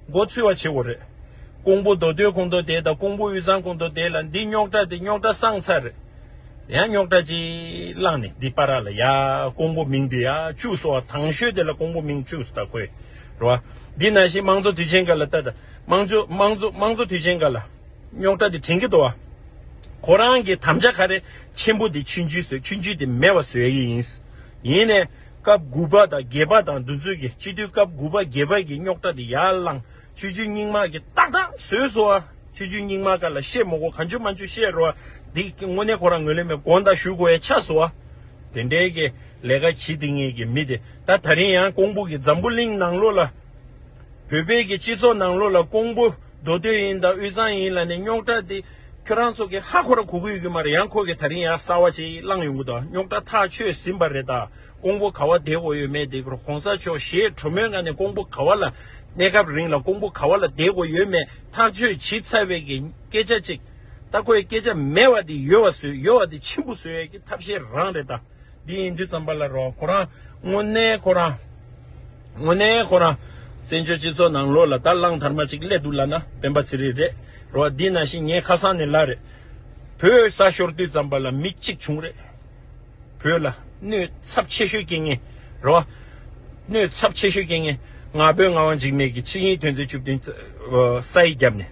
མགོ་ཚོས་པ་བྱེད་དགོས་རེད། ཀོང་པོ་མདོ་སྟོད་ཁོངས་གཏོགས་དེ་དང་ཀོང་པོ་དབུས་གཙང་ཁོངས་གཏོགས་དེ་ལ་འདི་རྙོག་དྲ་དེ་རྙོག་དྲ་སངས་ཚར་རེད། ཡང་རྙོག་དྲ་ཅིག་བསླངས་ནས་འདི་པ་ར་ལ་ཡ་ཀོང་པོ་མིང་དེ་ཡ་བཅུག་སོང་བ། དང་ཤོས་དེ་ལ་ཀོང་པོ་མིང་བཅུག་སོང་ད་ཁོས། རེད་བ། འདི་ནང་བཞིན་དམངས་གཙོ་དུས་ཆེན་སྐབས་ལ་ལྟ་ད། དམངས་གཙོ་དམངས་གཙོ་དམངས་གཙོ་དུས་ཆེན་སྐབས་ལ། རྙོག་དྲ་དེ་དྲན་གྱི་འདུག་བ། ཁོ་རང་གི་དམ་བཅའ་ག་རེ། ཆེན་པོ་དེ་ཆུང་ཆུང་བཟོས། ཆུང་ཆུང་དེ་མེད་པ་བཟོ་ཡ་ཡིན། ཡིན་ནས་སྐབས་དགུ་པ་དང་བརྒྱད་པ་དང་འདི་ཚོའི་གི་སྤྱི་འཐུས་སྐབས་དགུ་པ་བརྒྱད་པ་གི་རྙོག་དྲ་དེ་ཡར་བསླངས། ཆུང་ཆུང་རྙིང་མ་གི་ཏག་ཏག་བཟོས་སོང་བ། ཆུང་ཆུང་རྙིང་མ་ག་ལ་བཤད་མ་དགོས། གང་བྱུང་མང་བྱུང་བཤད་རོགས། འདི་དངོས་གནས་ཁོ་རང་ངོས་ལེན་མེད། དགོངས་དག་ཞུ་དགོས་ཡ་ཆགས་སོང་བ། དེ་འདྲའི་གི་ལས་ཀ་བྱེད་དེ་ངེས་ཀྱི་མི་དེ་ད་ད་རིང་ཡང་ཀོང་པོ་གི་འཛམ་བུ་གླིང་ནང་ལོགས་ལ། བོད་པའི་གི་སྤྱི་ཚོགས་ནང་ལོགས་ལ་ཀོང་པོ་མདོ་སྟོད་ཡིན་དང་དབུས་གཙང་ཡིན་ལབ་ནས་རྙོག་དྲ་དེ་ཁྱོད་རང་ཚོ་གི་ཧ་ཁོ་ར་གོ་གི་ཡོད་ཀྱི་མ་རེད། ཡང་ཁོ་གི་ད་རིང་ཡང་གསར་བ་ཅིག་བསླངས་ཡོང་གི་འདུག་རྙོག་དྲ་ཐག་ཆོད་ཟིན་པ་རེད་ད། ཀོང་པོ་ག་བ་བསྡད་དགོས་ཡོད་མེད་དེ་གོང་ས་མཆོག་ཞེ་དྲོ་མོའི་ངང་ནས་ཀོང་པོ་ག་བ་ལ་གནས་སྐབས་རིང་ལ་ཀོང་པོ་ག་བ་ལ་བསྡད་དགོས་ཡོད་མེད་ཐག་གཅོད་བྱས་ཚར་བའི་གི་སྐད་ཆ་ཅིག་ད་ཁོའི་སྐད་ཆ་མེད་པ་དེ་ཡོད་པ་བཟོས། ཡོད་པ་དེ་ཆེན་པོ་བཟོ་ཡས་ཀྱི་ཐབས་ཤེས་རང་རེད་ད། འདི་ཡིན་དུས་ཙམ་པ་ལ་རོ། ཁོ་རང་དངོས་གནས་ཁོ་རང་། དངོས་གནས་ཁོ་རང་། བཙན་བྱོལ་སྤྱི་ཚོགས་ནང་ལོགས་ལ་ད་གླང་དར་མ་ཅིག་སླེབས་འདུག་ལབ་ན་སྤེན་པ་ཚེ་རིང་རེད་རོ། འདི་ནང་བཞིན་ངས་ཁ་སང་ནས་ལབ་རེད། བོད་ས་ཤོར་དུས་ཙམ་པ་ལ་མི་གཅིག་བྱུང་རེད། བོད་ལ་གནོད་ཚབས་ཆེ་ཤོས་སྐྱེལ་མཁན་རོ། གནོད་ཚབས་ཆེ་ཤོས་སྐྱེལ་མཁན། ང་ཕོད་ངག་དབང་འཇིགས་མེད་ཀྱིས་ཕྱི་ཉིན་ཐོན་ཚེ་བཅུ་བདུན་ས་ཡིག་བརྒྱབ་ནས་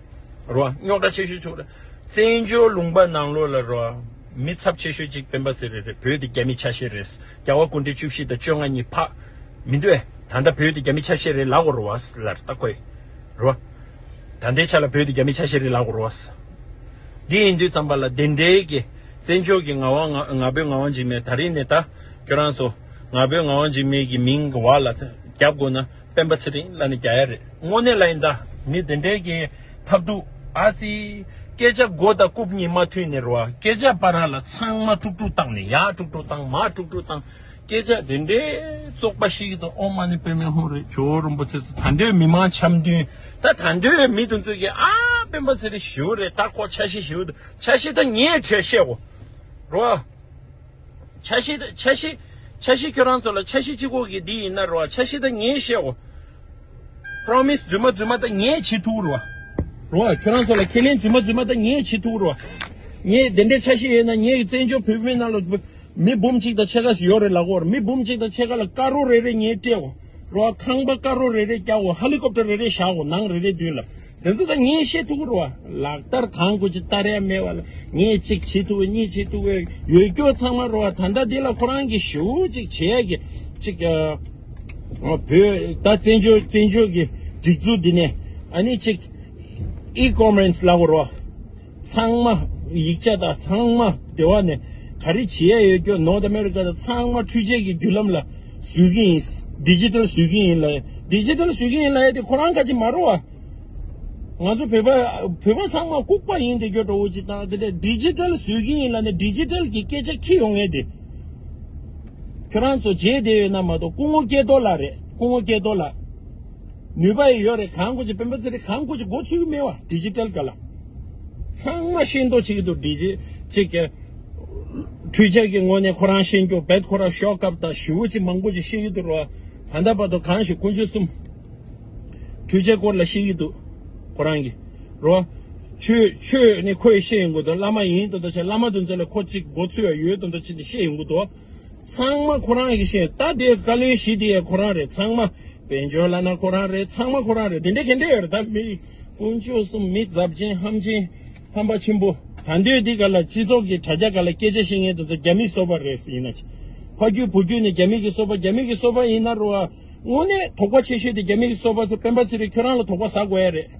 རོ། རྙོག་དྲ་ཆེ་ཤོས་བྱུང་རེད། བཙན་བྱོལ་ལུང་པ་ནང་ལོགས་ལ་རོ། མི་ཚབས་ཆེ་ཤོས་གཅིག་སྤེན་པ་ཚེ་རིང་རེད། བོད་དེ་རྒྱ་མིའི་ཆ་ཤས་རེད། རྒྱལ་བ་སྐུ་ཕྲེང་བཅུ་བཞི་དང་བཅོ་ལྔ་གཉིས་ཕག་མི་འདུག་ཨེ། ད་ལྟ་བོད་དེ་རྒྱ་མིའི་ཆ་ཤས་རེད་ལབ་དགོས་རེད་བ་ལབ་རེད་ད་ཁོས། རེད་བ། ད་ལྟའི་ཆ་ལ་བོད་དེ་རྒྱ་མིའི་ཆ་ཤས་རེད་ལབ་དགོས་རེད་བ། འདི་ཡིན་དུས་ཙམ་པ་ལ་དེ་འདྲའི་གི་བཙན་བྱོལ་གྱི་ངག་དབང་ང་ང་ཕོད་ངག་དབང་འཇིགས་མེད་ད་རིང་ནས་ད་ཁྱོད་རང་ཚོ་ང་ཕོད་ངག་དབང་འཇིགས་མེད་ཀྱི་མིང་གི་བར་ལ་རྒྱབ་དགོས་ན། སྤེན་པ་ཚེ་རིང་ལབ་ནས་རྒྱག་ཡ་རེད། དངོས་གནས་ལ་ཡིན་ད། མི་དེ་འདྲའི་གི་ཐབས་སྡུག་ཨ་ཙི། སྐད་ཆ་མགོ་དང་རྐུབ་གཉིས་མ་མཐུད་ནས་རོ། སྐད་ཆ་བར་ལ་ཚང་མ་དཀྲུག་དཀྲུག་བཏང་ནས་ཡར་དཀྲུག་དཀྲུག་བཏང་མར་དཀྲུག་དཀྲུག་བཏང་། སྐད་ཆ་དེ་འདྲའི་བཙོག་པ་ཞིག་གི་ཐོག་ཨོཾ་མ་ཎི་པདྨེ་ཧཱུྃ་རེད། ཇོ་བོ་རིན་པོ་ཆེ་ཚོ་ད་འདོད་མི་མང་འཆམ་མཐུན། ད་ད་འདོད་མི་དེ་ཚོ་གིས་ཨ་སྤེན་པ་ཚེ་རིང་ཞེ་པོ་རེད། ད་ཁོ་འཆར་གཞི་ཞེ་པོ་འདུག་འཆར་གཞི་ད་ངས་བྲིས་བཤད་གོ་རོ། འཆར་གཞི་འཆར་གཞི་འཆར་གཞི་ཁྱོད་རང་ཚོ་ལ་འཆར་གཞི་གཅིག་པོ་གི་འདི་ཡིན་ན་རོ། འཆར་གཞི་ད་ངས་བཤད་གོ Promise རྫུན་མ་རྫུན་མ་ད་ངས་བྱེད་ཐུབ་རོ། རོ། ཁྱོད་རང་ཚོ་ལ་ཁས་ལེན་རྫུན་མ་རྫུན་མ་ད་ངས་བྱེད་ཐུབ་རོ། ངས་དེ་འདྲའི་འཆར་གཞི་ཡོད་ན་ངས་བཙན་བྱོལ་བོད་མི་ནང་ལ་མི་འབུམ་གཅིག་དང་ཕྱེད་ཀ་ཞིག་ཡོད་རེད་ལབ་གོ་མི་འབུམ་གཅིག་དང་ཕྱེད་ཀ་ལ་ཀ་རོ་རེ་རེ་ངས་སྤྲད་གོ་རོ། ཁང་པ་ཀ་རོ་རེ་རེ་རྒྱག་གོ་ཧེ་ལི་ཀོབ་ཊར་རེ་རེ་བཞག་གོ་ནང་རེ་རེ་མདུན་ལ། དེ་ཚོ་ད་ངས་བཤད་ཐུབ་ཀྱི་རེད་བ། ལག་བསྟར་གང་དགོས་ཅིག་བསྟར་ཡ་མེད་བ་ལ་ངས་གཅིག་བྱེད་ཐུབ་པ་གཉིས་བྱེད་ཐུབ་པ་ཡོད་སྐྱོ་ཚང་མ་རོ། ད་ལྟ་འདི་ལ་ཁོ་རང་གི་ཞེ་པོ་ཅིག་བྱེད་ཡ་གི་ཅིག་ཨ། བོད་ད་བཙན་བྱོལ་བཙན་བྱོལ་གི་སྒྲིག་འཛུགས་འདི་ནས་ཨ་ནི་ཅིག་ཨི་ཀོ་མར་སི་ལབ་དགོས་རོ། ཚང་མ་ཡིག་ཆ་དང་ཚང་མ་དེ་བ་ནས་ག་རེ་བྱེད་ཡ་ཡོད་སྐྱོ་ནོར་ཐ་ཨ་མེ་རི་ཀ་དང་ཚང་མ་འཕྲུལ་ཆས་ཀྱི་བརྒྱུད་ལམ་ལ་བཟོ་གི་ཡིན། ཌི་ཇི་ཊལ་བཟོ་གི་ཡིན་ལབ་ཡ་དེ་ཁོ་རང་ག་ཅི་མ་རོ་བ། ང་ཚོ་བོད་པ་བོད་པ་ཚང་མ་ལྐུགས་པ་ཡིན་དེ་སྐྱོ་འགྲོ་བོ་ཅིག་དང་དེ་འདྲ་ཌི་ཇི་ཊལ་བཟོས་ཀྱི་ཡིན་ལབ་ནས་ཌི་ཇི་ཊལ་གྱི་སྐད་ཆ་ཁྱི་ཡོང་ངེས་དེ། ཁྱོད་རང་ཚོ་བརྗེད་བསྡད་ཡོད་ན་མ་གཏོགས་སྐུ་ངོ་སྐལ་རྡོར་ལགས་རེད། སྐུ་ངོ་སྐལ་རྡོར་ལགས། ནུས་པ་ཡི་ཡོད་རེད། གང་དགོས་ཀྱི་སྤེན་པ་ཚེ་རིང་གང་དགོས་ཀྱི་མགོ་ཚོས་ཀྱི་མེད་བ་ཌི་ཇི་ཊལ་ག་ལ། ཚང་མ་ཤེས་མདོག་བྱེད་ཀྱི་འདུག་ཌི་ཇི་ཅིག་གི་འཕྲུལ་ཆས་ཀྱི་ངོས་ནས་ཁོ་རང་ཤེས་མགྱོགས་བེད་ཁོ་རང་ཤོག་ཁབ་དང་ཞེ་པོ་ཅིག་མང་པོ་ཅིག་ཤེས་ཀྱི་འདུག་རོ། ད་ལྟ་བར་དུ་གང་ཞིག་དཀོན་མཆོག་གསུམ། འཕྲུལ་ཆས་སྐོར་ལ་ཤེས་ཀྱི་འདུག་ཁོ་རང་གིས། རོ། ཆོས་ཆོས་ནི་ཁོས་ཤེས་ཡོང་གི་འདུག་བླ་མ་ཡིན་དོན་དུ་བྱས་བླ་མ་དེ་ཚོ་ལ་ཁོ་གཅིག་མགོ་ཚོས་ཡ་ཡོད་དོན་དུ་བྱས་ནས་ཤེས་ཡོང་གི་འདུག་ཚང་མ་ཁོ་རང་གིས་ཤེས། ད་དེ་བཀའ་བློན་བཞི་དེ་ཡ་ཁོ་རང་རེད། ཚང་མ་དཔལ་འབྱོར་བླ་ན་ཁོ་རང་རེད། ཚང་མ་ཁོ་རང་རེད། དེ་འདྲ་ག་འདྲ་ཡོད་རེད། ད་མི་དཀོན་མཆོག་གསུམ། མི་ཛབ་ཆེན་ཧམ་ཆེན་ཧམ་པ་ཆེན་པོ། ད་འདོད་འདི་ག་ལ་སྤྱི་ཚོགས་ཀྱི་དྲ་རྒྱ་ག་ལ་སྐད་ཆ་བཤད་མཁན་དེ་ཚོ་རྒྱ་མིའི་སོ་པ་རེད་ཡིན་ན་ཆེ། ཕ་རྒྱུད་བུ་རྒྱུད་ནས་རྒྱ་མི་གི་སོ་པ་རྒྱ་མི་གི་སོ་པ་ཡིན་ན་རོ། དངོས་གནས་དོགས་པ་ཆེ་ཤོས་དེ་རྒྱ་མི་གི་སོ་པ་ཚོ་སྤེན་པ་ཚེ་རིང་ཁྱོད་རང་ལ་དོགས་པ་ཟ་དགོས་ཡ་རེད།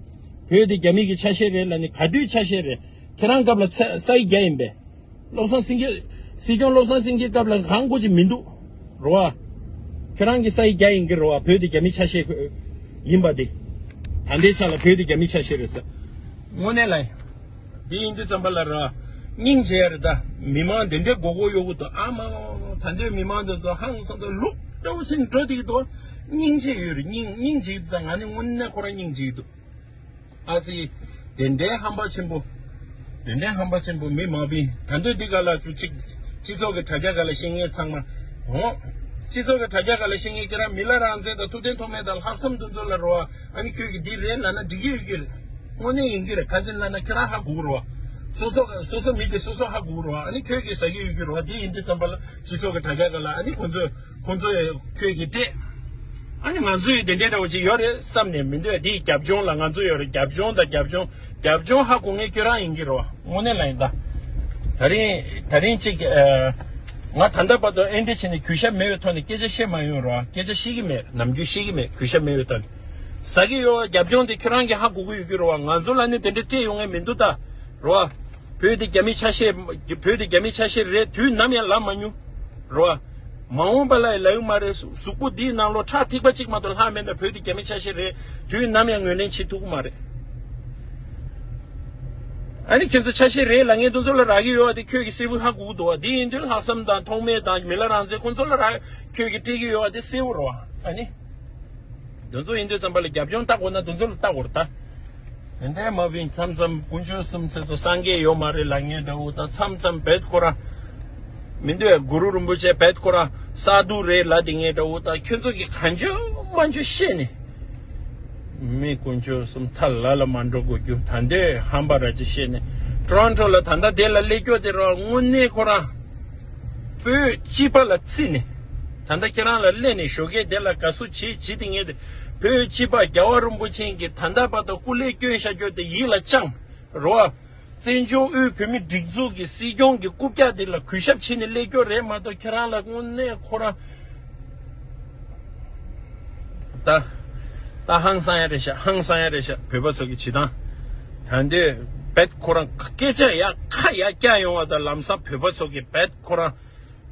བོད་དེ་རྒྱ་མི་གི་ཆ་ཤས་རེད་ལབ་ནས་ག་དུས་ཆ་ཤས་རེད། ཁྱེད་རང་སྐབས་ལ་ཚ་ས་ཡི་རྒྱ་ཡིན་པས། བློ་བཟང་སེང་གེ། སྲིད་སྐྱོང་བློ་བཟང་སེང་གེ་སྐབས་ལ་གང་དགོས་ཀྱི་མི་འདུག་རོ་བ། ཁྱེད་རང་གི་ས་ཡི་རྒྱ་ཡིན་གྱི་རེད་བ། བོད་དེ་རྒྱ་མི་ཆ་ཤས་ཡིན་པ་དེ། ད་ལྟའི་ཆ་ལ་བོད་དེ་རྒྱ་མི་ཆ་ཤས་རེད་ཟེར། དངོས་གནས་ལ་ཡིན། འདི་ཡིན་དུས་ཙམ་པ་ལ་ར། སྙིང་རྗེ་རེད་ད། མི་མང་དེ་འདྲའི་མགོ་སྐོར་གཡོག་གི་འདུག་ཨ་མ་མ་མ་མ། ད་ལྟའི་མི་མང་དེ་ཚོ་ཧང་སང་དང་ལུག་འདྲ་བོ་ཞིག་འགྲོ་བསྡད་ཀྱི་འདུག་སྙིང་རྗེ་ཡོད་རེད། སྙིང་སྙིང་རྗེ་གི་འདུག་ད་ང་ནི་དངོས་གནས་ཁོ་རང་སྙིང་རྗེ་གི་འདུག་ཨ་ཙི། དེ་འདྲའི་ཧམ་པ་ཆེན་པོ། དེ་འདྲའི་ཧམ་པ་ཆེན་པོ་མི་མང་པོས་ད་འདོད་འདི་ག་ལ་ཅིག་སྤྱི་ཚོགས་ཀྱི་དྲ་རྒྱ་ག་ལ་ཤེས་མཁན་ཚང་མ། འོ། སྤྱི་ཚོགས་ཀྱི་དྲ་རྒྱ་ག་ལ་ཤེས་མཁན་ཁྱེད་རང་མི་ལ་རང་བཙན་དང་ཐུབ་བསྟན་ཐོགས་མེད་དང་ལྷག་བསམ་དེ་ཚོ་ལ་རོ། ཨ་ནི་ཁྱོད་ཀྱིས་འདི་རེད་ལབ་ན་འགྲིག་གི་ཡོད་ཀྱི་རེད། དངོས་གནས་ཡིན་གྱི་རེད། ག་ཅི་ལབ་ན་ཁྱེད་རང་ཧ་གོ་གི་རེད་བ། སོ་སོ་སོ་སོ་མི་དེ་སོ་སོ་ཧ་གོ་གི་རེད་བ། ཨ་ནི་ཁྱོད་ཀྱིས་ཟ་གི་ཡོད་ཀྱི་རེད་བ། འདི་ཡིན་དུས་ཙམ་པ་ལ་སྤྱི་ཚོགས་ཀྱི་དྲ་རྒྱ་ག་ལ་ཨ་ནི་ཁོ་ཚོས། ཁོང་ཚོ་ཡང་ཁྱོད་ཀྱིས་སྤྲད། ཨ་ནི་ང་ཚོ་ཡང་དེ་འདྲའི་འདྲ་བོ་ཅིག་ཡོད་རེད་བསམ་ནས་མི་འདུག་དེའི་རྒྱབ་ལྗོངས་ལ་ང་ཚོ་ཡོད་རེད། རྒྱབ་ལྗོངས་དང་རྒྱབ་ལྗོངས་རྒྱབ་ལྗོངས་ཧ་གོ་མཁན་ཁྱོད་རང་ཡིན་གྱི་རེད་བ། དངོས་གནས་ལ་ཡིན་ད། ད་རིང་ད་རིང་ཅིག་ཨ། ང་ད་ལྟ་བར་དུ་ཨེ་འདྲ་བྱས་ནས་གུས་ཞབས་མེད་པའི་ཐོག་ནས་སྐད་ཆ་བཤད་མ་ཡོང་རེད་བ། སྐད་ཆ་བཤད་ཀྱི་མེད། ནམ་རྒྱུན་བཤད་ཀྱི་མེད། གུས་ཞབས་མེད་པའི་ཐོག་ནས། ཟ་གི་ཡོད་བ། རྒྱབ་ལྗོངས་དེ་ཁྱོད་རང་གིས་ཧ་གོ་གི་ཡོད་ཀྱི་རེད་བ། ང་ཚོ་ལ་ནི་དེ་འདྲ་སྤྲད་ཡོང་མཁན་མི་འདུག་ད། རེད་བ། བོད་དེ་རྒྱ་མི་ཆ་ཤས། བོད་དེ་རྒྱ་མི་ཆ་ཤས་རེད། དུས་ནམ་ཡང་ལབ་མ་མྱོང་། རེད་བ། མ་འོངས་པ་ལ་ཡང་ལབ་ཡོད་མ་རེད། གཟུགས་པོ་འདིའི་ནང་ལོགས་ཁྲག་ཐིགས་པ་གཅིག་མ་གཏོགས་ལྷག་མེད་ན་བོད་དེ་རྒྱ་མི་ཆ་ཤས་རེད། དུས་ནམ་ཡང་ངོས་ལེན་བྱེད་ཐུབ་ཀྱི་མ་རེད། ཨ་ནི་ཁྱོད་ཚོ་ཆ་ཤས་རེད་ལབ་མཁན་དེ་ཚོ་ལ་རག་གི་ཡོད་བ་དེ་ཁྱོད་ཀྱིས་གསལ་པོ་ཧ་གོ་གི་འདུག་བ། དེ་ཡིན་དུས་ལྷག་བསམ་དང་ཐོགས་མེད་དང་མི་ལ་རང་བཙན་ཁོང་ཚོ་ལ་རག་ཁྱོད་ཀྱིས་སྤྲད་ཀྱི་ཡོད་བ་དེ་གསལ་པོ་རེད་བ། ཨ་ནི། དེ་ཚོ་ཡིན་དུས་ཙམ་པ་ལ་རྒྱབ་ལྗོངས་ལྟ་དགོས་ན་དེ་ཚོ་ལ་ལྟ་དགོས་རེད་ད། དེ་འདྲའི་མ་བིན་མཚམས་མཚམས་དཀོན་མཆོག་གསུམ་ཚེ་ཚོ་སངས་རྒྱས་ཡོད་མ་རེད་ལབ་མཁན་འདྲ་བོ་དང་། མཚམས་མཚམས་བེད་ཁོ་རང་མི་འདུག་ཡ། གུ་རུ་རིན་པོ་ཆེ་བེད་ཁོ་རང་ས་རྡུལ་རེད་ལབ་དེ་ངས་འདྲ་བོ་དང་། ཁྱོད་ཚོ་གིས་གང་བྱུང་མང་བྱུང་བཤད་ནས། མི་དཀོན་མཆོག་གསུམ་ཐ་ལ་ལ་མ་འགྲོ་དགོས་རྒྱུ། ད་འདོད་ཧམ་པ་ར་ཅིག་བཤད་ནས། ཊོ་རོན་ཊོ་ལ་ད་ལྟ་དེ་ལ་སླེབས་རྒྱུ་དེ་ར་དངོས་གནས་ཁོ་རང་བོད་སྤྱི་པ་ལ་བརྩིས་ནས། ད་ལྟ་ཁྱེད་རང་ལ་སླེབས་ནས་ཞོགས་ཀས་དེ་ལ་དགའ་བསུ་བྱེད་བྱེད་དེ་ངས་དེ། བོད་སྤྱི་པ་རྒྱལ་བ་རིན་པོ་ཆེ་གིས་ད་ལྟ་བར་དུ་སྐུ་ལས་བསྐྱོན་བཞག་རྒྱུ་དེ་ཡིད་ལ་བཅངས། རོ། བཙན་བྱོལ་དབུས་བོད་མི་སྒྲིག་འཛུགས་ཀྱི་སྲིད་སྐྱོང་གི་རྐུབ་བཀྱག་དེ་ལ་གུས་ཞབས་བྱས་ནས་སླེབས་རྒྱུ་རེད་མ་གཏོགས། ཁྱེད་རང་ལ་དངོས་གནས་ཁོ་རང་ད། ད་ཧང་སང་ཡ་རེད་ཤག་ཧང་སང་ཡ་རེད་ཤག་བོད་པ་ཚོ་གི་བྱེད་སྟངས། ད་འདོད་བེད་ཁོ་རང་སྐད་ཆ་ཡ་ཁ་ཡ་བཀྱག་ཡོང་བ་དང་། ལམ་སང་བོད་པ་ཚོ་གི་བེད་ཁོ་རང་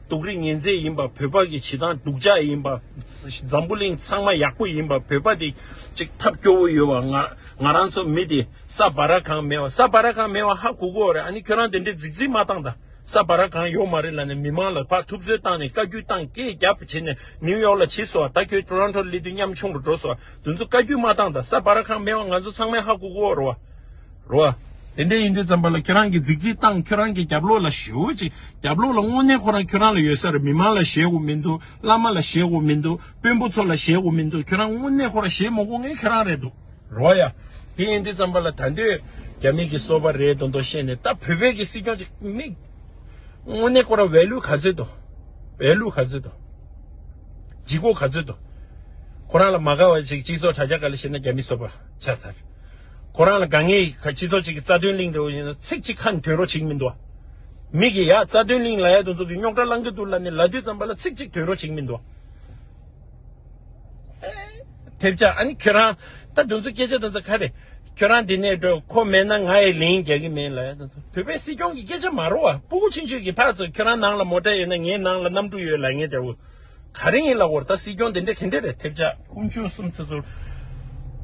སྡུག་རུས་ངན་ཚད་ཡིན་པ། བོད་པ་གི་བྱེད་སྟངས་སྡུག་ཅག་ཡིན་པ། འཛམ་བུ་གླིང་ཚང་མ་ཡག་པོ་ཡིན་པ། བོད་པ་དེ་ཅིག་ཐབས་སྐྱོ་བོ་ཡོད་པ། ང་ང་རང་ཚོ་མི་དེ་ས་བ་ར་གང་མེད་པ། ས་བ་ར་གང་མེད་པ་ཧ་གོ་གོ་རེད། ཨ་ནི་ཁྱོད་རང་དེ་འདྲའི་རྫིག་རྫིག་མ་བཏང་ད། ས་བ་ར་གང་ཡོད་མ་རེད་ལབ་ནས་མི་མང་ལ་ཕར་ཐུབ་ཚོད་བཏང་ནས་བཀའ་བཀྱོན་བཏང་། སྐད་རྒྱབ་བྱས་ནས་ནིའུ་ཡོག་ལ་ཕྱིན་སོང་། ད་ཁྱོད་ཊོ་རོན་ཊོ་སླེབས་དུས་ཉམ་ཆུང་རུ་འགྲོ་སོང་། དེ་ཚོ་བཀའ་བཀྱོན་མ་བཏང་ད། ས་བ་ར་གང་མེད་པ་ང་ཚོ་ཚང་མས་ཧ་གོ་གོ་རེད་བ། རོ། དེ་འདྲ་ཡིན་དུས་ཙམ་པ་ལ་ཁྱོད་རང་གིས་རྫིག་རྫིག་བཏང་། ཁྱོད་རང་གི་རྒྱབ་ལོགས་ལ་ཞེ་པོ་ཅིག་རྒྱབ་ལོགས་ལ་དངོས་གནས་ཁོ་རང་ཁྱོད་རང་ལ་ཡོད་ས་རེད། མི་མང་ལ་ཞེད་དགོས་མི་འདུག་བླ་མ་ལ་ཞེད་དགོས་མི་འདུག་དཔོན་པོ་ཚོ་ལ་ཞེད་དགོས་མི་འདུག་ཁྱོད་རང་དངོས་གནས་ཁོ་རང་ཞེད་མ་དགོས་མཁན་ཁྱོད་རང་རེད་འདུག་རོ་ཡ། དེ་ཡིན་དུས་ཙམ་པ་ལ་ད་འདོད་རྒྱ་མི་གི་སོ་པ་རེད་མདོག་མདོག་བཤད་ནས། ད་བོད་པའི་གི་སྲིད་སྐྱོང་ཅིག་མི་དངོས་གནས་ཁོ་རང་ཝེ་ལུ་ག་ཚོད་འདུག་ཝེ་ལུ་ག་ཚོད་འདུག་ལྗིད་ཁོག་ག་ཚོད་འདུག་ཁོ་རང་ལ་མ་དགའ་བ་ཅིག་སྤྱི་ཚོགས་དྲ་རྒྱ་ག་ལ་བཤད་ན་རྒྱ་མི་སོ་པ་ཆགས་ཚར། ཁོ་རང་ལ་དཀའ་ངལ་ག་སྤྱི་ཚོགས་གཅིག་གི་རྩ་དོན་གླེང་འདྲ་བོ་ཡིན་ན་ཚིག་གཅིག་ཁ་ནས་ཐོན་རོགས་བྱེད་ཀྱི་མི་འདུག་མི་གིས་ཡ་རྩ་དོན་གླེང་ལབ་ཡ་དེ་ཚོ་གི་རྙོག་དྲ་བསླང་གི་འདུག་ལབ་ནས་ལབ་དུས་ཙམ་པ་ལ་ཚིག་གཅིག་ཐོན་རོགས་བྱེད་ཀྱི་མི་འདུག་ཐེབས་ཆག་ཨ་ནི་ཁྱོད་རང་ད་དེ་ཚོ་སྐད་ཆ་དེ་ཚོ་ག་རེ། ཁྱོད་རང་འདི་ནས་འགྲོ། ཁོ་མེད་ན་ང་ཡི་ལན་རྒྱག་གི་མེད་ལབ་ཡ་དེ་ཚོ་བོད་པའི་སྲིད་སྐྱོང་གི་སྐད་ཆ་མ་རེད་བ། སྤུ་གུ་ཆུང་ཆུང་གིས་ཕར་ཚུར་ཁྱོད་རང་ནང་ལ་མོ་ཊ་ཡོད་ན་ངའི་ནང་ལ་གནམ་གྲུ་ཡོད་ལབ་མཁན་འདྲ་བོ། ག་རེ་ཡིན་ལབ་དགོས་རེད། ད་སྲིད་སྐྱོང་དེ་འདྲ་ག་འདྲ་རེད། ཐེབས་ཆག་དཀོན་མཆོག་གསུམ་ཚེ་ཚོར།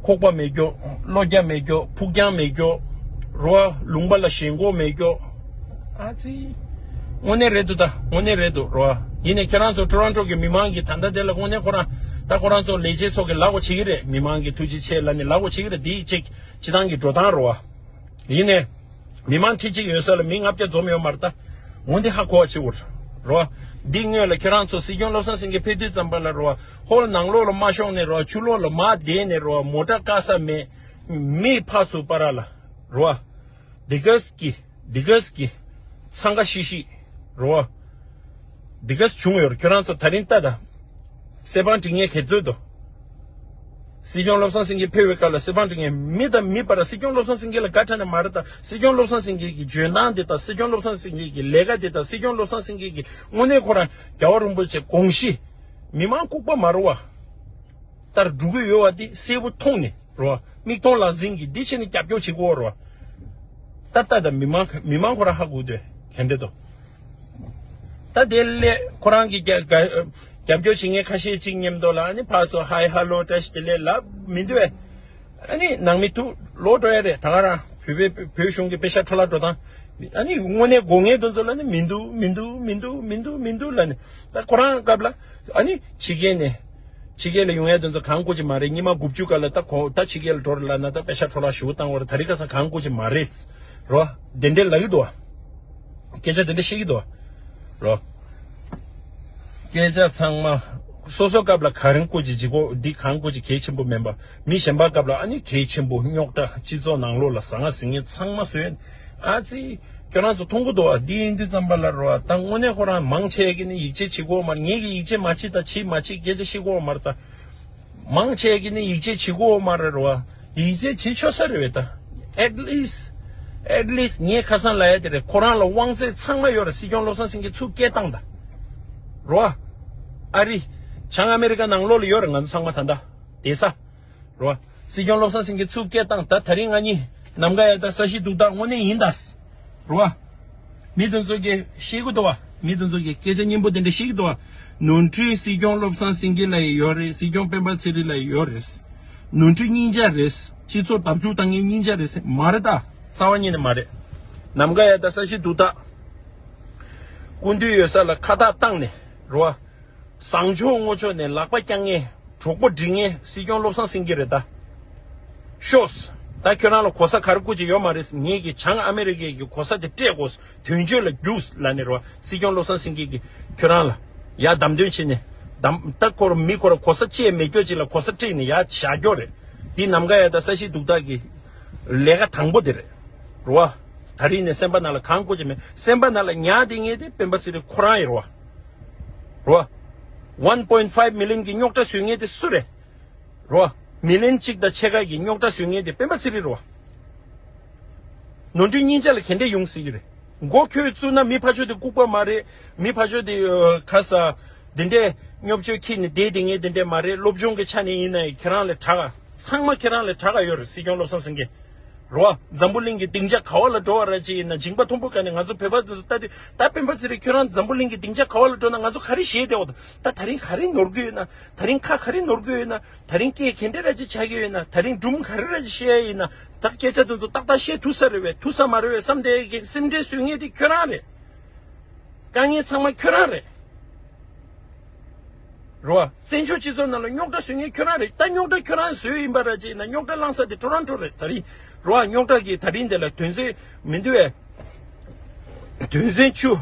ཁོག་པ་མེད་རྒྱུ། བློ་རྒྱ་མེད་རྒྱུ། ཕུགས་རྒྱང་མེད་རྒྱུ། རོ། ལུང་པ་ལ་ཞེན་ཁོག་མེད་རྒྱུ། ཨ་ཙི། དངོས་གནས་རེད་འདུག་ད་དངོས་གནས་རེད་འདུག་རོ། ཡིན་ནའི་ཁྱེད་རང་ཚོ་ཊོ་རོན་ཊོ་གི་མི་མང་གིས་ད་ལྟ་དེ་ལ་དངོས་གནས་ཁོ་རང་ད་ཁོ་རང་ཚོ་ལས་བྱེད་ཚོ་གིས་ལབ་དགོས་བྱེད་ཀྱི་རེད། མི་མང་གིས་ཐུགས་རྗེ་ཆེ་ལབ་ནས་ལབ་དགོས་བྱེད་ཀྱི་རེད། འདི་གཅིག་སྤྱི་བཏང་གི་འགྲོ་སྟངས་རོ། ཡིན་ནའི། མི་མང་ཁྲི་གཅིག་ཡོད་ས་ལ་མི་ལྔ་བརྒྱ་འཛོམས་ཡོད་མ་རེད་ད། འོ་འདི་ཧ་གོ་བ་བྱེད་དགོས་རོ། འདི་སྔོན་ལ་ཁྱེད་རང་ཚོ་སྲིད་སྐྱོང་བློ་བཟང་སེང་གེ་ཕེབས་དུས་ཙམ་པ་ལ་རོ། ཧོལ་ནང་ལོགས་ལ་མ་ཤོང་ནས་རོ། ཕྱི་ལོགས་ལ་མར་བསྡད་ནས་རོ། མོ་ཊ་བཀག་ས་མེད། མི་ཕར་ཚུར་བར་ལ་རོ། འདི་གས་ཀྱི་འདི་གས་ཀྱི་འཚང་ཁ་ཤིག་ཤིག་རོ། འདི་གས་བྱུང་ཡོད་རེད། ཁྱོད་རང་ཚོ་ད་རིང་ལྟ་ད། གསེར་པང་བསྒྲིགས་མཁན་ག་ཚོད་འདུག་སྲིད་སྐྱོང་བློ་བཟང་སེང་གེ་ཕེབས་པའི་སྐབས་ལ་གསེར་པང་བསྒྲིགས་མཁན་མི་དང་མི་བར་སྲིད་སྐྱོང་བློ་བཟང་སེང་གེ་ལ་དགའ་དྲགས་ནས་མ་རེད་ད། སྲིད་སྐྱོང་བློ་བཟང་སེང་གེ་གི་འཇོན་ཐང་འདི་དང་སྲིད་སྐྱོང་བློ་བཟང་སེང་གེ་གི་ལས་ཀ་འདི་དང་སྲིད་སྐྱོང་བློ་བཟང་སེང་གེ་གི་དངོས་གནས་ཁོ་རང་རྒྱལ་བ་རིན་པོ་ཆེ་དགོངས་གཞི་མི་མང་ལྐུགས་པ་མ་རེད་བ། ལྟར་འགྲོ་གི་ཡོད་བ་འདི་གསལ་པོ་མཐོང་ནས་རེད་བ། མིག་མཐོང་ལག་ཟིན་གྱིས་འདི་བྱས་ནས་རྒྱབ་སྐྱོར་བྱེད་དགོས་རེད་བ། ད་ལྟ་ད་མི་མང་མི་མང་ཁོ་རང་ཧ་གོ་དུས་ག་འདྲ་འདུག་ད་དེ་ལས་ཁོ་རང་གི་རྒྱ་རྒྱ་ རྒྱབ་སྐྱོར་བྱེད་མཁན་ཁ་ཤས་ཅིག་མཉམ་དུ་ལ་ཨ་ནི་ཕར་ཚུར་ཧའི་ཧ་ལོ་བཀྲ་ཤིས་བདེ་ལེགས་ལབ་མི་འདུག་ཨེ། ཨ་ནི་ནང་མི་ཐུག་ལོག་འགྲོ་ཡ་རེད། ད་ག་རང་བོད་པའི་བོད་གཞུང་གི་པེ་ཤ་འཕྲོ་བརླག་འགྲོ་སྟངས། ཨ་ནི་དངོས་གནས་དགོས་ངེས་དོན་ཚོ་ལ་ནི་མི་འདུག་མི་འདུག་མི་འདུག་མི་འདུག་མི་འདུག་ལ་ནི། ད་ཁོ་རང་སྐབས་ལ་ཨ་ནི་ཕྱི་རྒྱལ་ནས་ཕྱི་རྒྱལ་ལ་ཡོང་ཡ་དོན་ཚོ་གང་དགོས་ཀྱི་མ་རེད། ཉི་མ་དགུ་བཅུ་ག་ལ་ད་ཁོ་ད་ཕྱི་རྒྱལ་ལ་འགྲོ་རེད་ལབ་ན་ད་པེ་ཤ་འཕྲོ་བརླག་ཞུ་བཏང་བ་རེད། ད་རིང་ཁ་སང་གང་དགོས་ཀྱི་མ་རེད་རོ། དེ་འདྲའི་ལབ་ཀྱི་འདུག་བ། སྐད་ཆ་དེ་འདྲ་བཤད་ཀྱི་འདུག་བ་རོ། སྐད་ཆ་ཚང་མ་སོ་སོ་སྐབས་ལ་ག་རེ་དགོས་ཀྱི་ལྗིད་ཁོག་འདི་གང་དགོས་ཀྱི་གལ་ཆེན་པོ་མིན་པ། མི་གཞན་པ་སྐབས་ལ་ཨ་ནི་གལ་ཆེན་པོ། རྙོག་དྲ་སྤྱི་ཚོགས་ནང་ལོགས་ལ་ཟང་ངེ་ཟིང་ངེ་ཚང་མ་བཟོས། ཨ་ཙི། ཁྱོད་རང་ཚོ་མཐོང་གི་འདུག་བ། འདི་ཡིན་དུས་ཙམ་པ་ལ་རོ། ད་དངོས་གནས་ཁོ་རང་མང་ཆེ་གི་ནི་ཡིད་ཆེས་བྱེད་དགོས་མ་རེད། ངེད་ཀྱི་ཡིད་ཆེས་མ་བྱེད་ད་བྱེད་མ་བྱེད་སྐད་ཆ་བཤད་དགོས་མ་རེད་ད། མང་ཆེ་གི་ནི་ཡིད་ཆེས་བྱེད་དགོས་མ་རེད་རོ། ཡིད་ཆེས་བྱེད་ཆོག་ས་རེད་བས་ད། at least at least ངས་ཁ་སང་ལབ་ཡ་དེ་རེད། ཁོ་རང་ལ་དབང་ཚད་ཚང་མ་ཡོད་རེད། སྲིད་སྐྱོང་བློ་བཟང་སེང་གེ་ཚུར་སྐད་བཏང་ད་རོ། ཨ་རི། བྱང་ཨ་མེ་རི་ཀ་ནང་ལོགས་ལ་ཡོད་རེད། ང་ཚོ་ཚང་མ་ད་ལྟ་བསྡད་ས་རོ། སྲིད་སྐྱོང་བློ་བཟང་སེང་གེ་ཚུར་སྐད་བཏང་ད། ད་རིང་ང་གཉིས་ནམ་མཁའ་ཡ་ད་ས་གཞི་སྡུག་ད་དངོས་གནས་ཡིན་ད། རེད་བ། མི་དེ་ཚོ་གིས་ཤེས་ཀྱི་འདུག་བ། མི་དེ་ཚོ་གིས་སྐད་ཆ་སྙན་པོ་དེ་འདྲ་བཤད་ཀྱི་འདུག་བ། ནོར་འཁྲུལ་སྲིད་སྐྱོང་བློ་བཟང་སེང་གེ་ལ་ཡོད་རེད། སྲིད་སྐྱོང་སྤེན་པ་ཚེ་རིང་ལ་ཡོད་རེད། ནོར་འཁྲུལ་སྙིང་རྗེ་རེད། སྤྱི་ཚོགས་བརྡབ་གསིག་བཏང་མཁན་སྙིང་རྗེ་རེད་ཟེར་མ་རེད་ད། རྩ་བ་ཉིད་ནས་མ་རེད། ནམ་མཁའ་ཡ་ད་ས་གཞི་སྡུག་ད། སྐུ་མདུན་ཡོད་ས་ལ་ཁ་བཏགས་བཏང་ནས་རེད་བ། བཟང་ཕྱོགས་རྔོ་ཕྱོགས་ནས་ལག་པ་བརྐྱང་མཁན་གྲོགས་པོ་སྒྲིག་མཁན་སྲིད་སྐྱོང་བློ་བཟང་སེང་གེ་རེད་ད། ཤོག་ད་ཁྱོད་རང་ལ་གོ་ས་ག་རེ་བསྐུར་གྱི་ཡོད་མ་རེད། ངེད་ཀྱིས་བྱང་ཨ་མེ་རི་ཀའི་གི་གོ་ས་དེ་སྤྲད་དགོས། དོན་གཅོད་ལ་རྒྱུགས་ལབ་ནས་རེད་བ། སྲིད་སྐྱོང་བློ་བཟང་སེང་གེ་གིས་ཁྱོད་རང་ལ་ཡར་བདམས་ཐོན་བྱས་ནས་བདམས་ད་ཁོ་རང་མི་ཁོ་རང་གོ་ས་བཅད་མེད་སྐྱོ་ཅིག་ལ་གོ་ས་སྤྲད་ནས་ཡར་བཞག་རྒྱུ་རེད། འདི་ནམ་མཁའ་ཡ་ད་ས་གཞི་སྡུག་ད་གི་ལས་ཀ་དང་པོ་དེ་རེད། རེད་བ། ད་རིང་ནས་སེམས་པ་ནང་ལ་གང་དགོས་ཀྱི་མེད། སེམས་པ་ནང་ལ་ཉར་བསྡད་མཁན་དེ་སྤེན་པ་ཚེ་རིང་ཁོ་རང་ཡིན་རེད་བ། རོ། one point five million གི་རྙོག་དྲ་བཟོས་མཁན་དེ་སུ་རེད། རོ། མི་ལན་གཅིག་དང་ཕྱེད་ཀ་གི་རྙོག་དྲ་བཟོས་མཁན་དེ་སྤེན་པ་ཚེ་རིང་རོ། ནོར་འཁྲུལ་སྙིང་རྗེ་ལ་ག་འདྲས་ཡོང་སྲིད་ཀྱི་རེད། མགོ་ཁྱོད་བཙུགས་ན་མི་ཕར་ཕྱོགས་དེ་ལྐུགས་པ་མ་རེད། མི་ཕར་ཕྱོགས་དེ་ཁ་ས་དེ་འདྲས་རྙོག་དྲ་འཁྱེར་ནས་བསྡད་དེ་ངས་དེ་འདྲས་མ་རེད། སློབ་སྦྱོང་གི་ཆ་ནས་ཡིན་ན་ཡང་ཁྱེད་རང་ལས་དྲག་ག་ཚང་མ་ཁྱེད་རང་ལས་དྲག་ག་ཡོད་རེད། སྲིད་སྐྱོང་བློ་བཟང་སེང་གེ། རོ། འཛམ་བུ་གླིང་གི་སྡིངས་ཆ་ག་བ་ལ་འགྲོ་བ་ར་ཅིག་ཡིན་ན་འཇིགས་པ་མཐོན་པོ་ག་ནས་ང་ཚོ་བོད་པ་ཚོ་ལྟ་དུས་ད་སྤེན་པ་ཚེ་རིང་ཁྱོད་རང་འཛམ་བུ་གླིང་གི་སྡིངས་ཆ་ག་བ་ལ་འགྲོ་ན་ང་ཚོ་ག་རེ་བཞེས་བསྡད་འོ། ད་ད་རིང་ག་རེ་ནོར་གི་ཡོད་ན། ད་རིང་ཁ་ག་རེ་ནོར་གི་ཡོད་ན། ད་རིང་སྐད་ག་འདྲ་ར་ཅིག་ཆགས་ཀྱི་ཡོད་ན། ད་རིང་སྒྲུང་ག་རེ་ར་ཅིག་བཤད་ཡ་ཡིན་ན། ད་སྐད་ཆ་དེ་ཚོ་ཏག་ཏག་བཤད་ཐུབ་ས་རེད་བས། ཐུབ་ས་མ་རེད་བས་བསམ་བསྡད་ཀྱི་སེམས་ཁྲལ་བཟོ་མཁན་དེ་ཁྱོད་རང་རེད། དཀའ་ངལ་ཚང་མ་ཁྱོད་རང་རེད། རོ། བཙན་བྱོལ་སྤྱི་ཚོགས་ནང་ལ་རྙོག་དྲ་བཟོ་མཁན་ཁྱོད་རང་རེད། ད་རྙོག་དྲ་ཁྱོད་རང་བཟོས་ཡིན་པ་ར་ཅིག་ཡིན་ན། རྙོག་དྲ་བསླངས་ས་དེ་ཊོ་རོན་ཊོ་རེད། ད་རིང་རོ། རྙོག་དྲ་གི་ད་རིང་དེ་ལ་དོན་ཚན་མི་འདུག་བས། དོན་ཚན་བཅུ།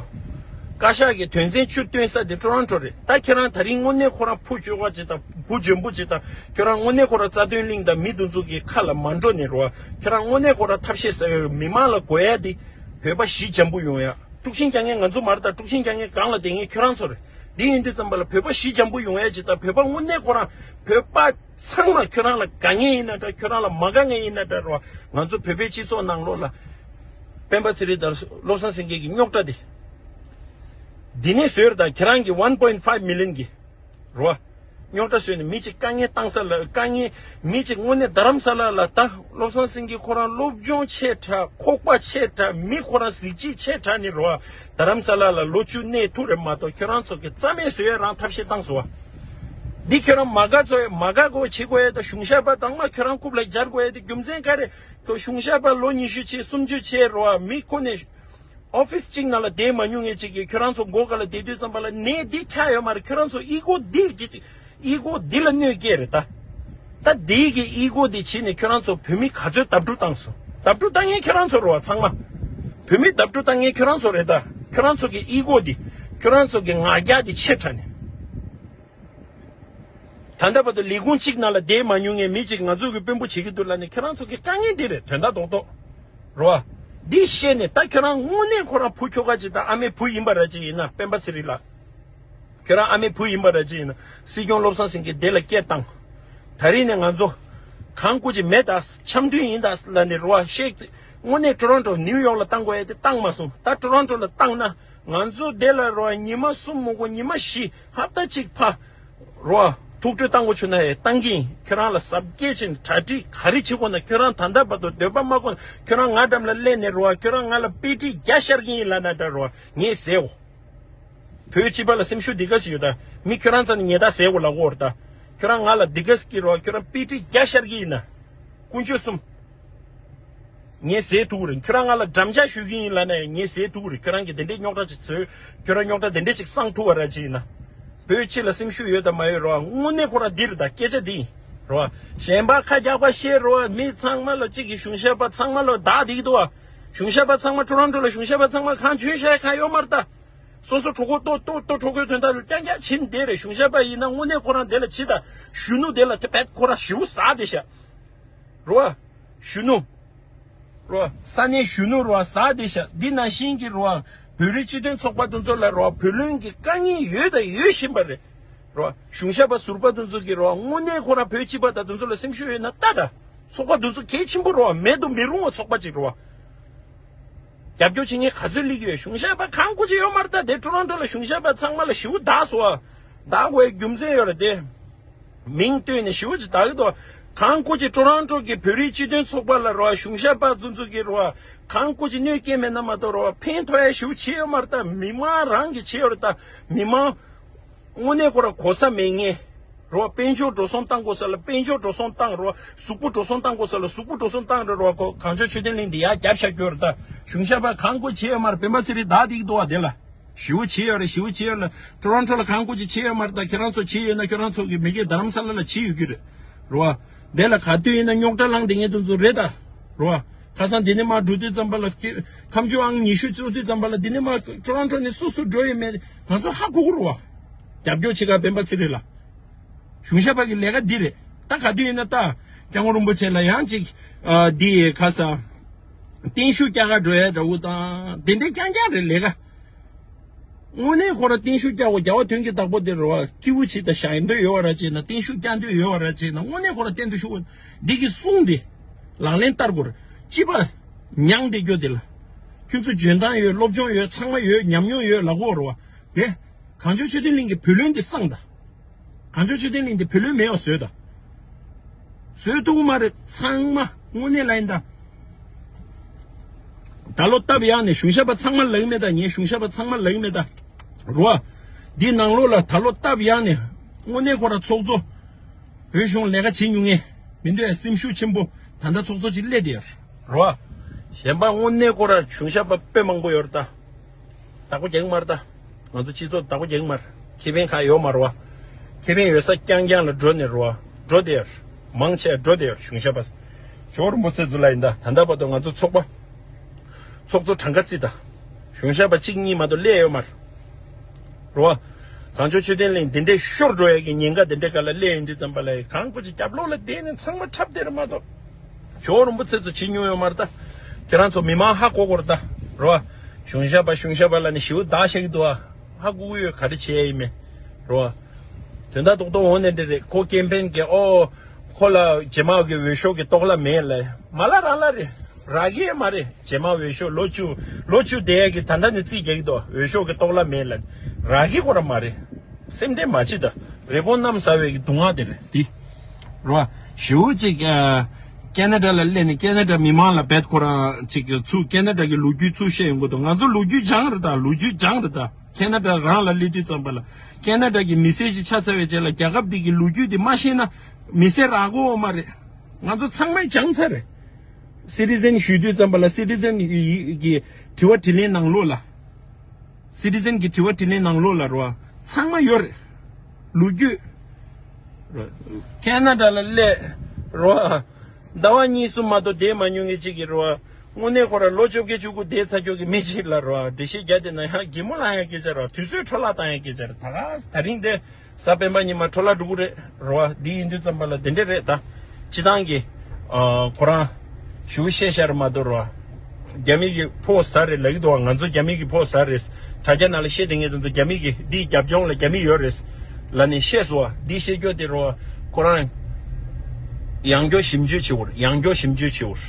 བཀའ་ཤག་གི་དོན་ཚན་བཅུ་བཏོན་ས་དེ་ཊོ་རོན་ཊོ་རེད། ད་ཁྱེད་རང་ད་རིང་དངོས་གནས་ཁོ་རང་བུ་བཅོལ་བ་ཅིག་དང་བུ་འཇོན་པོ་ཅིག་དང་ཁྱོད་རང་དངོས་གནས་ཁོ་རང་རྩ་དོན་གླིང་དང་མི་དེ་ཚོ་གི་ཁ་ལ་མ་འགྲོ་ནས་རོ། ཁྱེད་རང་དངོས་གནས་ཁོ་རང་ཐབས་ཤེས་ཟ་ཡོད། མི་མང་ལ་དགོས་ཡ་དེ་བོད་པ་ཞི་འཇམ་པོ་ཡོང་ཡ། དཀྲུག་ཤིང་རྒྱག་མཁན་ང་ཚོ་མ་རེད། ད་དཀྲུག་ཤིང་རྒྱག་མཁན་སྒང་ལ་བསྡད་མཁན་ཁྱོད་རང་ཚོ་རེད། འདི་ཡིན་དུས་ཙམ་པ་ལ་བོད་པ་ཞི་འཇམ་པོ་ཡོང་ཡ་ཅིག་དང་། བོད་པ་དངོས་གནས་ཁོ་རང་བོད་པ་ཚང་མ་ཁྱོད་རང་ལ་དགའ་མཁན་ཡིན་ན་འདྲ། ཁྱོད་རང་ལ་མ་དགའ་མཁན་ཡིན་ན་འདྲ་རོ། ང་ཚོ་བོད་པའི་སྤྱི་ཚོགས་ནང་ལོགས་ལ་སྤེན་པ་ཚེ་རིང་དང་བློ་བཟང་སེང་གེ་གི་རྙོག་དྲ་དེ་འདི་ནས་བཟོས་རེད། ད་ཁྱེད་རང་གི་one point five million གི་རོ། རྙོག་དྲ་བཟོས་ནས་མི་གཅིག་དཀའ་ངལ་བཏང་ས་ལ། དཀའ་ངལ་མི་གཅིག་དངོས་གནས་རྡ་རམ་ས་ལ་ལ། ད་བློ་བཟང་སེང་གེ་ཁོ་རང་སློབ་སྦྱོང་ཆེ་དྲགས། ཁོག་པ་ཆེ་དྲགས། མི་ཁོ་རང་གཟི་བརྗིད་ཆེ་དྲགས་ནི་རོ། རྡ་རམ་ས་ལ་ལ་ལོ་བཅུ་གནས་ཐུབ་རེད་མ་གཏོགས་ཁྱོད་རང་ཚོ་གི་རྩ་མེད་བཟོ་ཡ་རང་ཐབས་ཤེས་བཏང་སོང་བ། འདི་ཁྱོད་རང་མ་དགའ་ཚོ་ཡ་མ་དགའ་དགོས་བྱེད་དགོས་ཡ། ད་གཞུང་ཞབས་པ་དང་མ་ཁྱོད་རང་རྐུབ་ལ་སྦྱར་དགོས་ཡ་དེ་རྒྱུ་མཚན་ག་རེ། ཁྱོད་གཞུང་ཞབས་པ་ལོ་ཉི་ཤུ་བྱས་སུམ་ཅུ་བྱས་རོ། མི་ཁོ་ནས་ཨོ་ཕིས་གཅིག་ནང་ལ་བསྡད་མ་མྱོང་མཁན་གཅིག་གིས་ཁྱོད་རང་ཚོ་མགོ་སྒང་ལ་བསྡད་དུས་ཙམ་པ་ལ་ནད་འདི་ཁྱབ་ཡོད་མ་རེད། ཁྱོད་རང་ཚོ་ཨི་གོ་འདི་གི་ཨི་གོ་འདི་ལ་གནོད་སྐྱེལ་རེད་ད། ད་འདི་གི་ཨི་གོ་འདི་བྱས་ནས་ཁྱོད་རང་ཚོ་བོད་མི་ག་ཚོད་བརྡབ་འཁྲུག་བཏང་སོང་། བརྡབ་འཁྲུག་བཏང་མཁན་ཁྱོད་རང་ཚོ་རེད་བ་ཚང་མ། བོད་མི་བརྡབ་འཁྲུག་བཏང་མཁན་ཁྱོད་རང་ཚོ་རེད་ད། ཁྱོད་རང་ཚོ་གི་ཨི་གོ་འདི། ཁྱོད་རང་ཚོ་གི་ང་རྒྱལ་འདི་ཆེ་དྲགས་ནས། ད་ལྟ་བར་དུ་ལས་ཁུངས་གཅིག་ནང་ལ་བསྡད་མ་མྱོང་མཁན་མི་གཅིག་ང་ཚོ་གི་དཔོན་པོ་བྱེད་ཀྱི་འདུག་ལབ་ནས་ཁྱོད་རང་ཚོ་གི་དཀའ་ངལ་འདི་རེད། དོན་དག་རྡོག་རྡོག་རེད་བ། འདི་བཤད་ནས་ད་ཁྱོད་རང་དངོས་གནས་ཁོ་རང་བུ་ཁྱོ་ག་ཅིག་དང་ཨ་མའི་བུ་ཡིན་པ་ར་ཅིག་ཡིན་ན། སྤེན་པ་ཚེ་རིང་ལགས། ཁྱོད་རང་ཨ་མའི་བུ་ཡིན་པ་ར་ཅིག་ཡིན་ན། སྲིད་སྐྱོང་བློ་བཟང་སེང་གེ་དེ་ལ་སྐད་བཏང་། ད་རིང་ནས་ང་ཚོ་གང་དགོས་ཀྱི་མེད་ད། འཆམ་མཐུན་ཡིན་ད་ལབ་ནས་རེད་བ། བཤད་ཙི། དངོས་གནས་ཊོ་རོན་ཊོ་ནིའུ་ཡོག་ལ་བཏང་དགོས་ཡ་དེ་བཏང་མ་སོང་། ད་ཊོ་རོན་ཊོ་ལ་བཏང་ན། ང་ཚོ་དེ་ལ་རོ་ཉི་མ་གསུམ་མ་དགོས་ཉི་མ་བཞི་ཧབ་ཏ་གཅིག་ཕ་རོ་ཐུགས་སྤྲོ་བཏང་དགོས་བྱུང་ན་ཡང་བཏང་གི་ཡིན། ཁྱོད་རང་ལ་གཟབ་རྒྱས་བྱས་ནས་གྲ་སྒྲིག་ག་རེ་བྱེད་དགོས་ན། ཁྱོད་རང་ད་ལྟ་བར་དུ་འདོད་པ་མ་དགོས་ན་ཁྱོད་རང་ང་འགྲམ་ལ་སླེབས་ནས་རོ། ཁྱོད་རང་ང་ལ་དཔེ་ཁྲིད་རྒྱག་ཤར་གྱི་ཡིན་ལབ་ན་འདྲ་རོ། ངས་ཟེར་འོ། བོད་སྤྱི་པ་ལ་སེམས་ཤུགས་འདི་ག་ཟིག་ཡོད་ད། མི་ཁྱོད་རང་ཚོ་ནི་ཉེས་རྡ་ཟེར་དགོས་ལ་འོར་ད། ཁྱོད་རང་ང་ལ་འདི་ག་ཟིག་གི་རོ། ཁྱོད་རང་དཔེ་ཁྲིད་རྒྱ་ཤར་གི་ཡིན་ན། དཀོན་མཆོག་གསུམ། ངས་ཟེར་ཐུབ་ཀྱི་རེད། ཁྱོད་རང་ང་ལ་འགྲམ་ལྕག་གཞུ་གི་ཡིན་ལབ་ན་ངས་ཟེར་ཐུབ་ཀྱི་རེད། ཁྱོད་རང་གིས་དེ་འདྲའི་རྙོག་དྲ་ཅིག་བཟོས། ཁྱོད་རང་རྙོག་དྲ་དེ་འདྲའི་ཅིག་སངས་ཐུབ་པ་ར་ཅིག་ཡིན་ན། བོད་སྤྱི་ལ་སེམས་ཤུགས་ཡོད་དམ་མ་ཡོད་རོ། དངོས་གནས་ཁོ་རང་འདི་རེད་ད། སྐད་ཆ་འདི་ཡིན་རོ། གཞན་པ་ཁ་རྒྱག་པ་བཤད་རོ། མི་ཚང་མ་ལ་གཅིག་གི་གཞུང་ཞབས་པ་ཚང་མ་ལ་བདག་འདི་གི་འདུག་བ། གཞུང་ཞབས་པ་ཚང་མ་ཊོ་རོན་ཊོ་ལ་གཞུང་ཞབས་པ་ཚང་མ་གང་བྱོན་ཤ་ཡ་གང་ཡོད་མ་རེད་ད། སོ་སོ་གྲོད་ཁོག་ལྟོ་ལྟོ་ལྟོ་གྲོད་ཁོག་དོན་དག་ལ་རྐྱང་རྐྱང་བྱིན་བསྡད་རེད། གཞུང་ཞབས་པ་ཡིན་ན་དངོས་གནས་ཁོ་རང་དེ་ལ་བྱིས་ད། གཞོན་ནུ་དེ་ལ་དེ་བད་ཁོ་རང་ཞེ་པོ་ཟ་བསྡད་ཤག་རོ། གཞོན་ནུ་རོ། ས་གནས་གཞོན་ནུ་རོ་ཟ་བསྡད་ཤག་འདི་ནང་བཞིན་གྱི་རོ། བོད་རིགས་སྤྱི་མཐུན་ཚོགས་པ་དེ་ཚོ་ལ་རོ། བུ་ལོན་གྱི་དཀའ་ངལ་ཡོད་དང་ཡོད་བཞིན་པ་རེད་རོ། གཞུང་ཞབས་པ་ཟུར་པ་དེ་ཚོ་གི་རོ། དངོས་གནས་ཁོ་རང་བོད་སྤྱི་པ་དང་དེ་ཚོ་ལ་སེམས་ཤུགས་ཡོད་ན་ལྟ་ད། ཚོགས་པ་དེ་ཚོ་གལ་ཆེན་པོ་རོ། མེད་དུ་མི་རུང་བ་ཚོགས་པ་ཅིག་རོ། རྒྱབ་སྐྱོར་བྱེད་མཁན་ག་ཚོད་སླེབས་ཀྱི་ཡོད། གཞུང་ཞབས་པ་གང་དགོས་ཀྱི་ཡོད་མ་རེད་ད། དེ་ཊོ་རོན་ཊོ་ལ་གཞུང་ཞབས་པ་ཚང་མ་ལ་ཞེ་པོ་བདག་སོང་བ། བདག་དགོས་རྒྱུ་མཚན་ཡོད་རེད་དེ། མིང་བཏོན་ནས་ཞེ་པོ་ཅིག་བདག་གི་འདུག་གང་དགོས་ཀྱི་ཊོ་རོན་ཊོ་གི་བོད་རིགས་སྤྱི་མཐུན་ཚོགས་པ་ལ་རོ། གཞུང་ཞབས་པ་དེ་ཚོ་གི་རོ། གང་དགོས་ཀྱི་གནོད་སྐྱེལ་མེད་ན་མ་གཏོགས་རོ། ཕན་ཐོགས་ཡ་ཞེ་པོ་བྱས་ཡོད་མ་རེད་ད། མི་མང་རང་གི་བྱས་ཡོད་རེད་ད། མི་མང་། དངོས་གནས་ཁོ་རང་གོ་ས་མེད་མཁན། རོ། དཔལ་འབྱོར་འགྲོ་སོང་བཏང་དགོས་ས་ལ་དཔལ་འབྱོར་འགྲོ་སོང་བཏང་རོ། གཟུགས་པོ་འགྲོ་སོང་བཏང་དགོས་ས་ལ་གཟུགས་པོ་འགྲོ་སོང་བཏང་རེད་རོ། ཁོ་གངས་ལྗོངས་ཆོས་ལྡན་གླིང་འདི་ཡར་རྒྱབ་བཞག་རྒྱུ་རེད་ད། གཞུང་ཞབས་པ་གང་དགོས་བྱས་ཡོད་མ་རེད། སྤེན་པ་ཚེ་རིང་བདག་འདི་གི་འདུག་བ། དེ་ལ་ཞེ་པོ་བྱས་ཡོད་རེད། ཞེ་པོ་བྱས་ཡོད་ལ། ཊོ་རོན་ཊོ་ལ་གང་དགོས་ཀྱི་བྱས་ཡོད་མ་རེད་ད། ཁྱེད་རང་ཚོ་བྱས་ཡོད་ན་ཁྱེད་རང་ཚོ་གི་མི་སྒེར་རྡ་རམ་ས་ལ་ལ་བྱས་ཡོད་ཀྱི་རེད་རོ། དེ་ལ་ག་དུས་ཡིན་ན་རྙོག་དྲ་ལངས་བསྡད་མཁན་དེ་ཚོ་རེད་ད། རོ། ཁ་སང་འདི་ནས་མར་འགྲོ་དུས་ཙམ་པ་ལ་ཀི་ཁམས་ཕྱོགས་ཨང་ཉི་ཤུ་ཚུད་དུས་ཙམ་པ་ལ་འདི་ནས་མར་ཊོ་རོན་ཊོ་ནས་སུ་སུ་འགྲོ་ཡོད་མེད་ང་ཚོ་ཧ་གོ་གི་རེད་བ། རྒྱབ་སྐྱོར་བྱེད་ག་སྤེན་པ་ཚེ་རིང་ལ། གཞུང་ཞབས་པ་གི་ལས་ཀ་འདི་རེད། ད་ག་དུས་ཡིན་ན་ད་སྐྱབས་མགོན་རིན་པོ་ཆེ་ལ་ཡང་ཅིག་ཨ་འདི་ཁ་ས་བརྟན་བཞུགས་རྒྱག་ག་འགྲོ་ཡ་འདྲ་བོ་དང་དེ་འདྲའི་རྐྱང་རྐྱང་རེད་ལས་ཀ། དངོས་གནས་ཁོ་ར་བརྟན་བཞུགས་རྒྱག་དགོས། རྒྱལ་བ་དོན་གྱི་བདག་པོ་དེ་རེད་བ། སྐྱིད་པོ་བྱེད་དང་ཞག་འདོད་ཡོད་བ་ར་བྱེད་ན། བརྟན་བཞུགས་རྒྱག་འདོད་ཡོད་བ་ར་བྱེད་ན། དངོས་གནས་ཁོ་ར་བརྟན་དུ་བཞུགས། འདི་གི་གསུང་དེ་ལག་ལེན་བསྟར་དགོས་རེད། སྤྱི་པ་མྱང་བསྡད་རྒྱུ་དེ་ལ། ཁྱོད་ཚོ་འཇོན་ཐང་ཡོད། སློབ་སྦྱོང་ཡོད། ཚང་མ་ཡོད། ཉམས་མྱོང་ཡོད་ལབ་དགོས་རེད་བ། དེ་གངས་ལྗོངས་ཆོས་ལྡན་གླིང་གི་བུ་ལོན་དེ་སངས་དང་། གངས་ལྗོངས་ཆོས་ལྡན་གླིང་དེ་བུ་ལོན་མེད་པ་བཟོས་དང་། བཟོས་ཐུབ་ཀྱི་མ་རེད། ཚང་མ་དངོས་གནས་ལ་ཡིན་ད། ད་ལོ་སྟབས་ཡག་ནས་གཞུང་ཞབས་པ་ཚང་མ་ལབ་ཀྱི་མེད་ད། ངས་གཞུང་ཞབས་པ་ཚང་མ་ལབ་ཀྱི་མེད་ད། རོ། འདི་ནང་ལོགས་ལ་ད་ལོ་སྟབས་ཡག་ནས་དངོས་གནས་ཁོ་ར་ཚོགས་གཙོ། བོད་གཞུང་ལས་ཀ་བྱེད་མྱོང་ངེས་མི་འདུག་ཡ། སེམས་ཤུགས་ཆེན་པོ་ད་ལྟ་ཚོགས་གཙོ་ཅིག་སླེབས་བསྡད་ཡོད་རོ། གཞན་པ་དངོས་གནས་ཁོ་ར་གཞུང་ཞབས་པ་དཔེ་མང་པོ་ཡོད་རེད་ད། བདག་པོ་རྒྱག་གི་མ་རེད་ད། ང་ཚོ་སྤྱི་ཚོགས་བདག་པོ་རྒྱག་གི་མ་རེད། ཁེ་ཕན་གང་ཡོད་མ་རེད་བ། ཁེ་ཕན་ཡོད་ས་རྐྱང་རྐྱང་ལ་འགྲོ་ནས་རེད་བ། འགྲོ་བསྡད་ཡོད། མང་ཆེ་འགྲོ་བསྡད་ཡོད། གཞུང་ཞབས་པ། ཇོ་བོ་རིན་པོ་ཆེ་ཚོ་ལ་ཡིན་ད། ད་ལྟ་བར་དུ་ང་ཚོ་ཚོགས་པ། ཚོགས་གཙོ་གྲངས་ཀ་བརྩིས་ད། གཞུང་ཞབས་པ་གཅིག་གཉིས་མ་གཏོགས་སླེབས་ཡོད་མ་རེད། རེད་བ། གངས་ལྗོངས་ཆོས་ལྡན་གླིང་འདི་འདྲའི་ཤོར་འགྲོ་ཡ་གི་ཉེན་ཁ་འདི་འདྲའི་སྒང་ལ་སླེབས་ཡོང་དུས་ཙམ་པ་ལ་གང་དགོས་ཀྱི་རྒྱབ་ལོགས་ལ་བསྡད་ནས་ཚང་མ་འཁྲབ་བསྡད་རེད་མ་གཏོགས། ཇོ་བོ་རིན་པོ་ཆེ་ཚོ་བྱེད་མྱོང་ཡོད་མ་རེད་ད། ཁྱེད་རང་ཚོ་མི་མང་ཧ་གོ་གོ་རེད་ད། རེད་བ། གཞུང་ཞབས་པ་གཞུང་ཞབས་པ་ལབ་ནས་ཞེ་པོ་བདག་བཞག་གི་འདུག་ཨ། ཧ་གོ་གི་ཡོད། ག་རེ་བྱས་ཡིན་མིན། རེད་བ། དོན་དག་རྡོག་རྡོག་འོང་ནས་འདྲ་རེད། ཁོ་ཀེམ་པེན་གི་ཨོ། ཁོ་ལ་རྗེས་མ་གི་འོས་ཤོག་གི་གཏོར་བརླག་མེད་ལབ། མ་ལབ་རང་ལབ་རེད། རག་གི་ཡོད་མ་རེད། རྗེས་མ་འོས་ཤོག་ལོ་བཅུ། ལོ་བཅུ་བསྡད་ཡ་གི་ད་ལྟ་ནས་རྩིས་རྒྱག་གི་འདུག་འོས་ཤོག་གི་གཏོར་བརླག་མེད་ལབ། རག་གི་ཁོ་རང་མ་རེད། སེམས་ཁྲལ་མ་བྱེད་ད། རི་བོང་གནམ་ཟ་བའི་གི་སྡུག་བསྔལ་དེ་རེད་དེ། རེད་བ། ཞེ་པོ་ཅིག་ཨ། ཁེ་ན་ཌ་ལ་སླེབས་ནས་ཁེ་ན་ཌ་མི་མང་ལ་བེད་ཁོ་རང་ཅིག་ཚུར་ཁེ་ན་ཌ་གི་ལོ་རྒྱུས་ཚུར་བཤད་ཡོང་གི་འདུག་ང་ཚོ་ལོ་རྒྱུས་སྦྱངས་རེད་ད། ལོ་རྒྱུས་སྦྱངས་རེད་ད། ཁེ་ན་ཌ་རང་ལ་སླེབས་དུས་ཙམ་པ་ལ་ཁེ་ན་ཌ་གི་མི་སེར་ཅིག་ཆགས་ཚར་བའི་རྗེས་ལ་རྒྱལ་ཁབ་འདི་གི་ལོ་རྒྱུས་འདི་མ་ཤེས་ན་མི་སེར་རག་གི་ཡོད་མ་རེད། ང་ཚོ་ཚང་མས་སྦྱངས་ཚར་རེད། སི་ཊི་ཟན་ཞུ་དུས་ཙམ་པ་ལ་སི་ཊི་ཟན་གི་དྲི་བ་དྲིས་ལན་ནང་ལོགས་ལ། སི་ཊི་ཟན་གྱི་དྲི་བ་དྲིས་ལན་ནང་ལོགས་ལ་རོ། ཚང་མ་ཡོད་རེད། ལོ་རྒྱུས། ཁེ་ན་ཌ་ལ་སླེབས་རོ། ཟླ་བ་གཉིས་གསུམ་མ་གཏོགས་བསྡད་མ་མྱོང་མཁན་གཅིག་གིས་རོ། དངོས་གནས་ཁོ་རང་ལོ་བཅོ་བརྒྱད་བཅུ་དགུ་བསྡད་ཚར་ཀྱོག་གི་མི་གཅིག་ལ་རོ། འགྲེལ་བཤད་རྒྱག་བསྡད་ན་ཡང་གད་མོ་ལངས་ཡ་སྐད་ཆ་རོ། དུས་ཚོད་འཕྲོ་བརླག་བཏང་ཡ་སྐད་ཆ་རེད། ད་ག་ད་རིང་དེ། གཟའ་སྤེན་པ་ཉི་མ་འཕྲོ་བརླག་འགྲོ་གི་རེད་རོ། འདི་ཡིན་དུས་ཙམ་པ་ལ་འདི་འདྲས་རེད་ད། སྤྱི་བཏང་གི་ཨ། ཁོ་རང་ཞུ་བཤད་ཤར་མ་གཏོགས་རོ། རྒྱ་མི་གི་ཕོ་ཟ་རེད་ལབ་ཀྱི་འདུག་ང་ཚོ་རྒྱ་མི་གི་ཕོ་ཟ་རེད། དྲ་རྒྱ་ནང་ལ་བཤད་དེ་ངས་ད་ཚོ་རྒྱ་མི་གི་འདིའི་རྒྱབ་ལྗོངས་ལ་རྒྱ་མི་ཡོད་རེད་ལབ་ནས་བཤད་སོང་བ། འདི་བཤད་རྒྱུ་དེ་རོ། ཁོ་རང་ཡང་བསྐྱར་ཞིབ་འཇུག་བྱེད་འོར། ཡང་བསྐྱར་ཞིབ་འཇུག་བྱེད་འོར་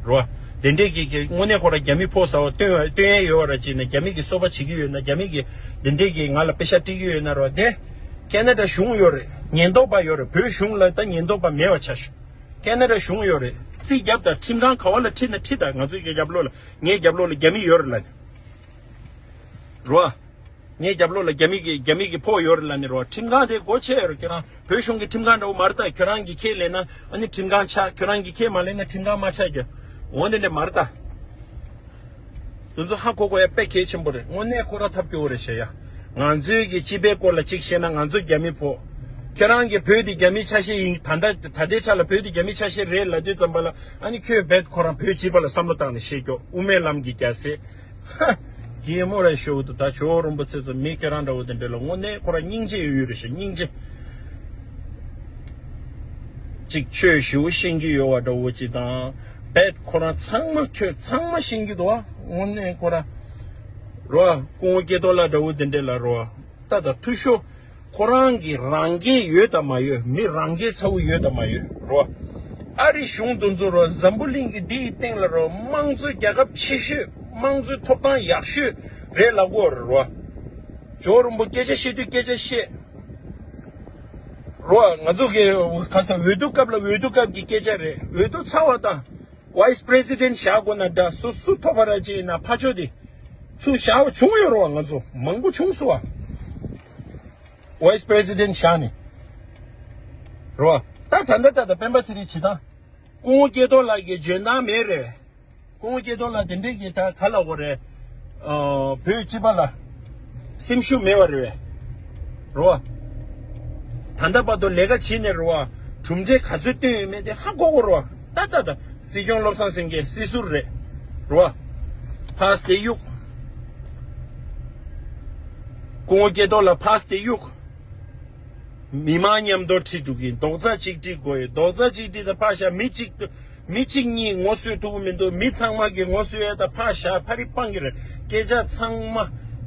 རོ། དེ་འདྲས་ཀྱི་ཀྱི་དངོས་གནས་ཁོ་རང་རྒྱ་མི་ཕོ་ཟ་བ་སྟོན་སྟོན་ཡས་ཡོད་བ་ར་ཅིག་ན། རྒྱ་མི་གི་སོ་པ་བྱེད་ཀྱི་ཡོད་ན། རྒྱ་མི་གི་འདི་འདྲས་ཀྱི་ང་ལ་པེ་ཤ་སྤྲད་ཀྱི་ཡོད་ན་རོ། དེ་ཁེ་ན་ཌ་གཞུང་ཡོད་རེད། ཉེན་རྟོག་པ་ཡོད་རེད། བོད་གཞུང་ལ་ད་ཉེན་རྟོག་པ་མེད་པ་ཆགས་ཤག་ཁེ་ན་ཌ་གཞུང་ཡོད་རེད། རྩིས་རྒྱབ་དང་ཁྲིམས་ཁང་ག་བ་ལ་ཁྲིད་ན་ཁྲིད་དང་། ང་ཚོའི་རྒྱབ་ལོགས་ལ་ངའི་རྒྱབ་ལོགས་ལ་རྒྱ་མི་ཡོད་རེད་ལབ་ནས་རོ། ངའི་རྒྱབ་ལོགས་ལ་རྒྱ་མི་གི་རྒྱ་མི་གི་ཕོགས་ཡོད་རེད་ལབ་ནས་རོ། ཁྲིམས་ཁང་དེ་སྒོ་ཕྱེ་ཡོད་རེད། ཁྱོད་རང་བོད་གཞུང་གི་ཁྲིམས་ཁང་འདྲ་བོ་མ་རེད་ད། ཁྱོད་རང་གི་ཁས་ལེན་ན་ཨ་ནི་ཁྲིམས་ཁང་ཆགས། ཁྱོད་རང་གི་ཁས་མ་ལེན་ན་ཁྲིམས་ཁང་མ་ཆགས་རྒྱུ་འོ་འདི་འདྲ་མ་རེད་ད། དེ་ཚོ་ཧ་གོ་དགོས་ཡ་དཔེ་གལ་ཆེན་པོ་རེད། དངོས་གནས་ཁོ་རང་ཐབས་སྐྱོ་བོ་རེད་ཤག་ཡ། ང་ཚོའི་གི་སྤྱི་པའི་སྐོར་ལ་གཅིག་བཤད་ན་ང་ཚོ་རྒྱ་མི་ཕོགས། ཁྱོད་རང་གི་བོད་འདི་རྒྱ་མི་ཆ་ཤས་ཡིན། ད་ལྟ་ད་ལྟའི་ཆ་ལ་བོད་འདི་རྒྱ་མི་ཆ་ཤས་རེད་ལབ་དུས་ཙམ་པ་ལ་ཨ་ནི་ཁྱོད་རྦད་ཁོ་རང་བོད་སྤྱི་པ་ལ་བསམ་བློ་བཏང་ནས་བཤད་ཀྱོག་དབུ་མའི་ལམ་གྱི་རྒྱལ་སྲས། ཧ། གད་མོ་རེ་ཤོར་འདུག་ད་ཇོ་བོ་རིན་པོ་ཆེ་ཚོ་མི་ཁྱེད་རང་འདྲ་བོ་དེ་འདྲ་ལ་དངོས་གནས་ཁོ་རང་སྙིང་རྗེ་ཡོད་ཡོད་རེད་ཤག་སྙིང་རྗེ། གཅིག་ཆོས་ཞེ་པོ་ཤེས་ཀྱི་ཡོད་པ་འདྲ་བོ་ཅིག་དང་། རྦད་ཁོ་རང་ཚང་མ་ཁྱོད་ཚང་མ་ཤེས་ཀྱི་འདུག་ཨ། དངོས་གནས་ཁོ་རང་རོ། སྐུ་ངོ་སྐལ་རྡོར་ལགས་འདྲ་བོ་དེ་འདྲ་ལ་རོ། ད་ད་འཐུས་ཤོར། ཁོ་རང་གི་རང་འགན་ཡོད་དམ་མ་ཡོད། མི་རང་འགན་ཚ་བོ་ཡོད་དམ་མ་ཡོད་རོ། ཨ་རི་གཞུང་དེ་ཚོ་རོ། འཛམ་བུ་གླིང་གི་འདིའི་སྟེང་ལ་རོ། དམངས་གཙོའི་རྒྱལ་ཁབ་ཆེ་ཤོས། དམངས་གཙོའི་ཐོབ་ཐང་ཡག་ཤོས་རེད་ལབ་ཀྱི་ཡོད་རེད་རོ། ཇོ་བོ་རིན་པོ་སྐད་ཆ་བཤད་དུས་སྐད་ཆ་བཤད་རོ། ང་ཚོ་གི་ག་ས་འོས་བསྡུ་སྐབས་ལ་འོས་བསྡུ་སྐབས་ཀྱི་སྐད་ཆ་རེད། འོས་བསྡུ་ཚར་བ་དང་། Vice President བཞག་དགོས་ན་འདྲ། སུ་སུ་ཐོབ་པ་ར་ཅིག་ཡིན་ན་ཕ་ཆོས་དེ་ཚུར་བཞག་པ་བྱུང་ཡོད་རེད་བ། ང་ཚོ་མང་པོ་བྱུང་སོང་བ། Vice President བཞག་ནས་རེད་བ། ད་ད་ལྟ་ད་ལྟ་སྤེན་པ་ཚེ་རིང་བྱེད་སྟངས། སྐུ་ངོ་སྐལ་རྡོར་ལགས་ཀྱི་འཇོན་ཐང་མེད་རེད། སྐུ་ངོ་སྐལ་རྡོར་ལགས་དེ་འདྲས་ཀྱི་ད་ག་ལབ་དགོས་རེད། ཨ། བོད་སྤྱི་པ་ལ་སེམས་ཤུགས་མེད་པ་རེད་བས། རེད་བ། ད་ལྟ་བར་དུ་ལས་ཀ་བྱས་ནས་རེད་བ། གྲུབ་འབྲས་ག་ཚོད་བཏོན་ཡོད་མེད་དེ་ཧ་གོ་གོ་རེད་བ། ད་ད་ད་སྲིད་སྐྱོང་བློ་བཟང་སེང་གེ་སྲིད་ཟུར་རེད། རེད་བ། ཕར་སྟེ་གཡུག་སྐུ་ངོ་སྐལ་རྡོར་ལགས་ཕར་སྟེ་གཡུག་མི་མང་མཉམ་དུ་ཁྲིད་འགྲོ་གི་རྡོག་རྩ་གཅིག་སྒྲིལ་དགོས་ཡོད། རྡོག་རྩ་གཅིག་སྒྲིལ་དང་ཕར་བཞག་མི་གཅིག་མི་གཅིག་གཉིས་ངོ་སོས་ཐུབ་ཀྱི་མི་འདུག་མི་ཚང་མ་གི་ངོ་སོས་ཡ་ད་ཕར་བཞག་ཕ་རི་སྤང་གི་རེད། སྐད་ཆ་ཚང་མ་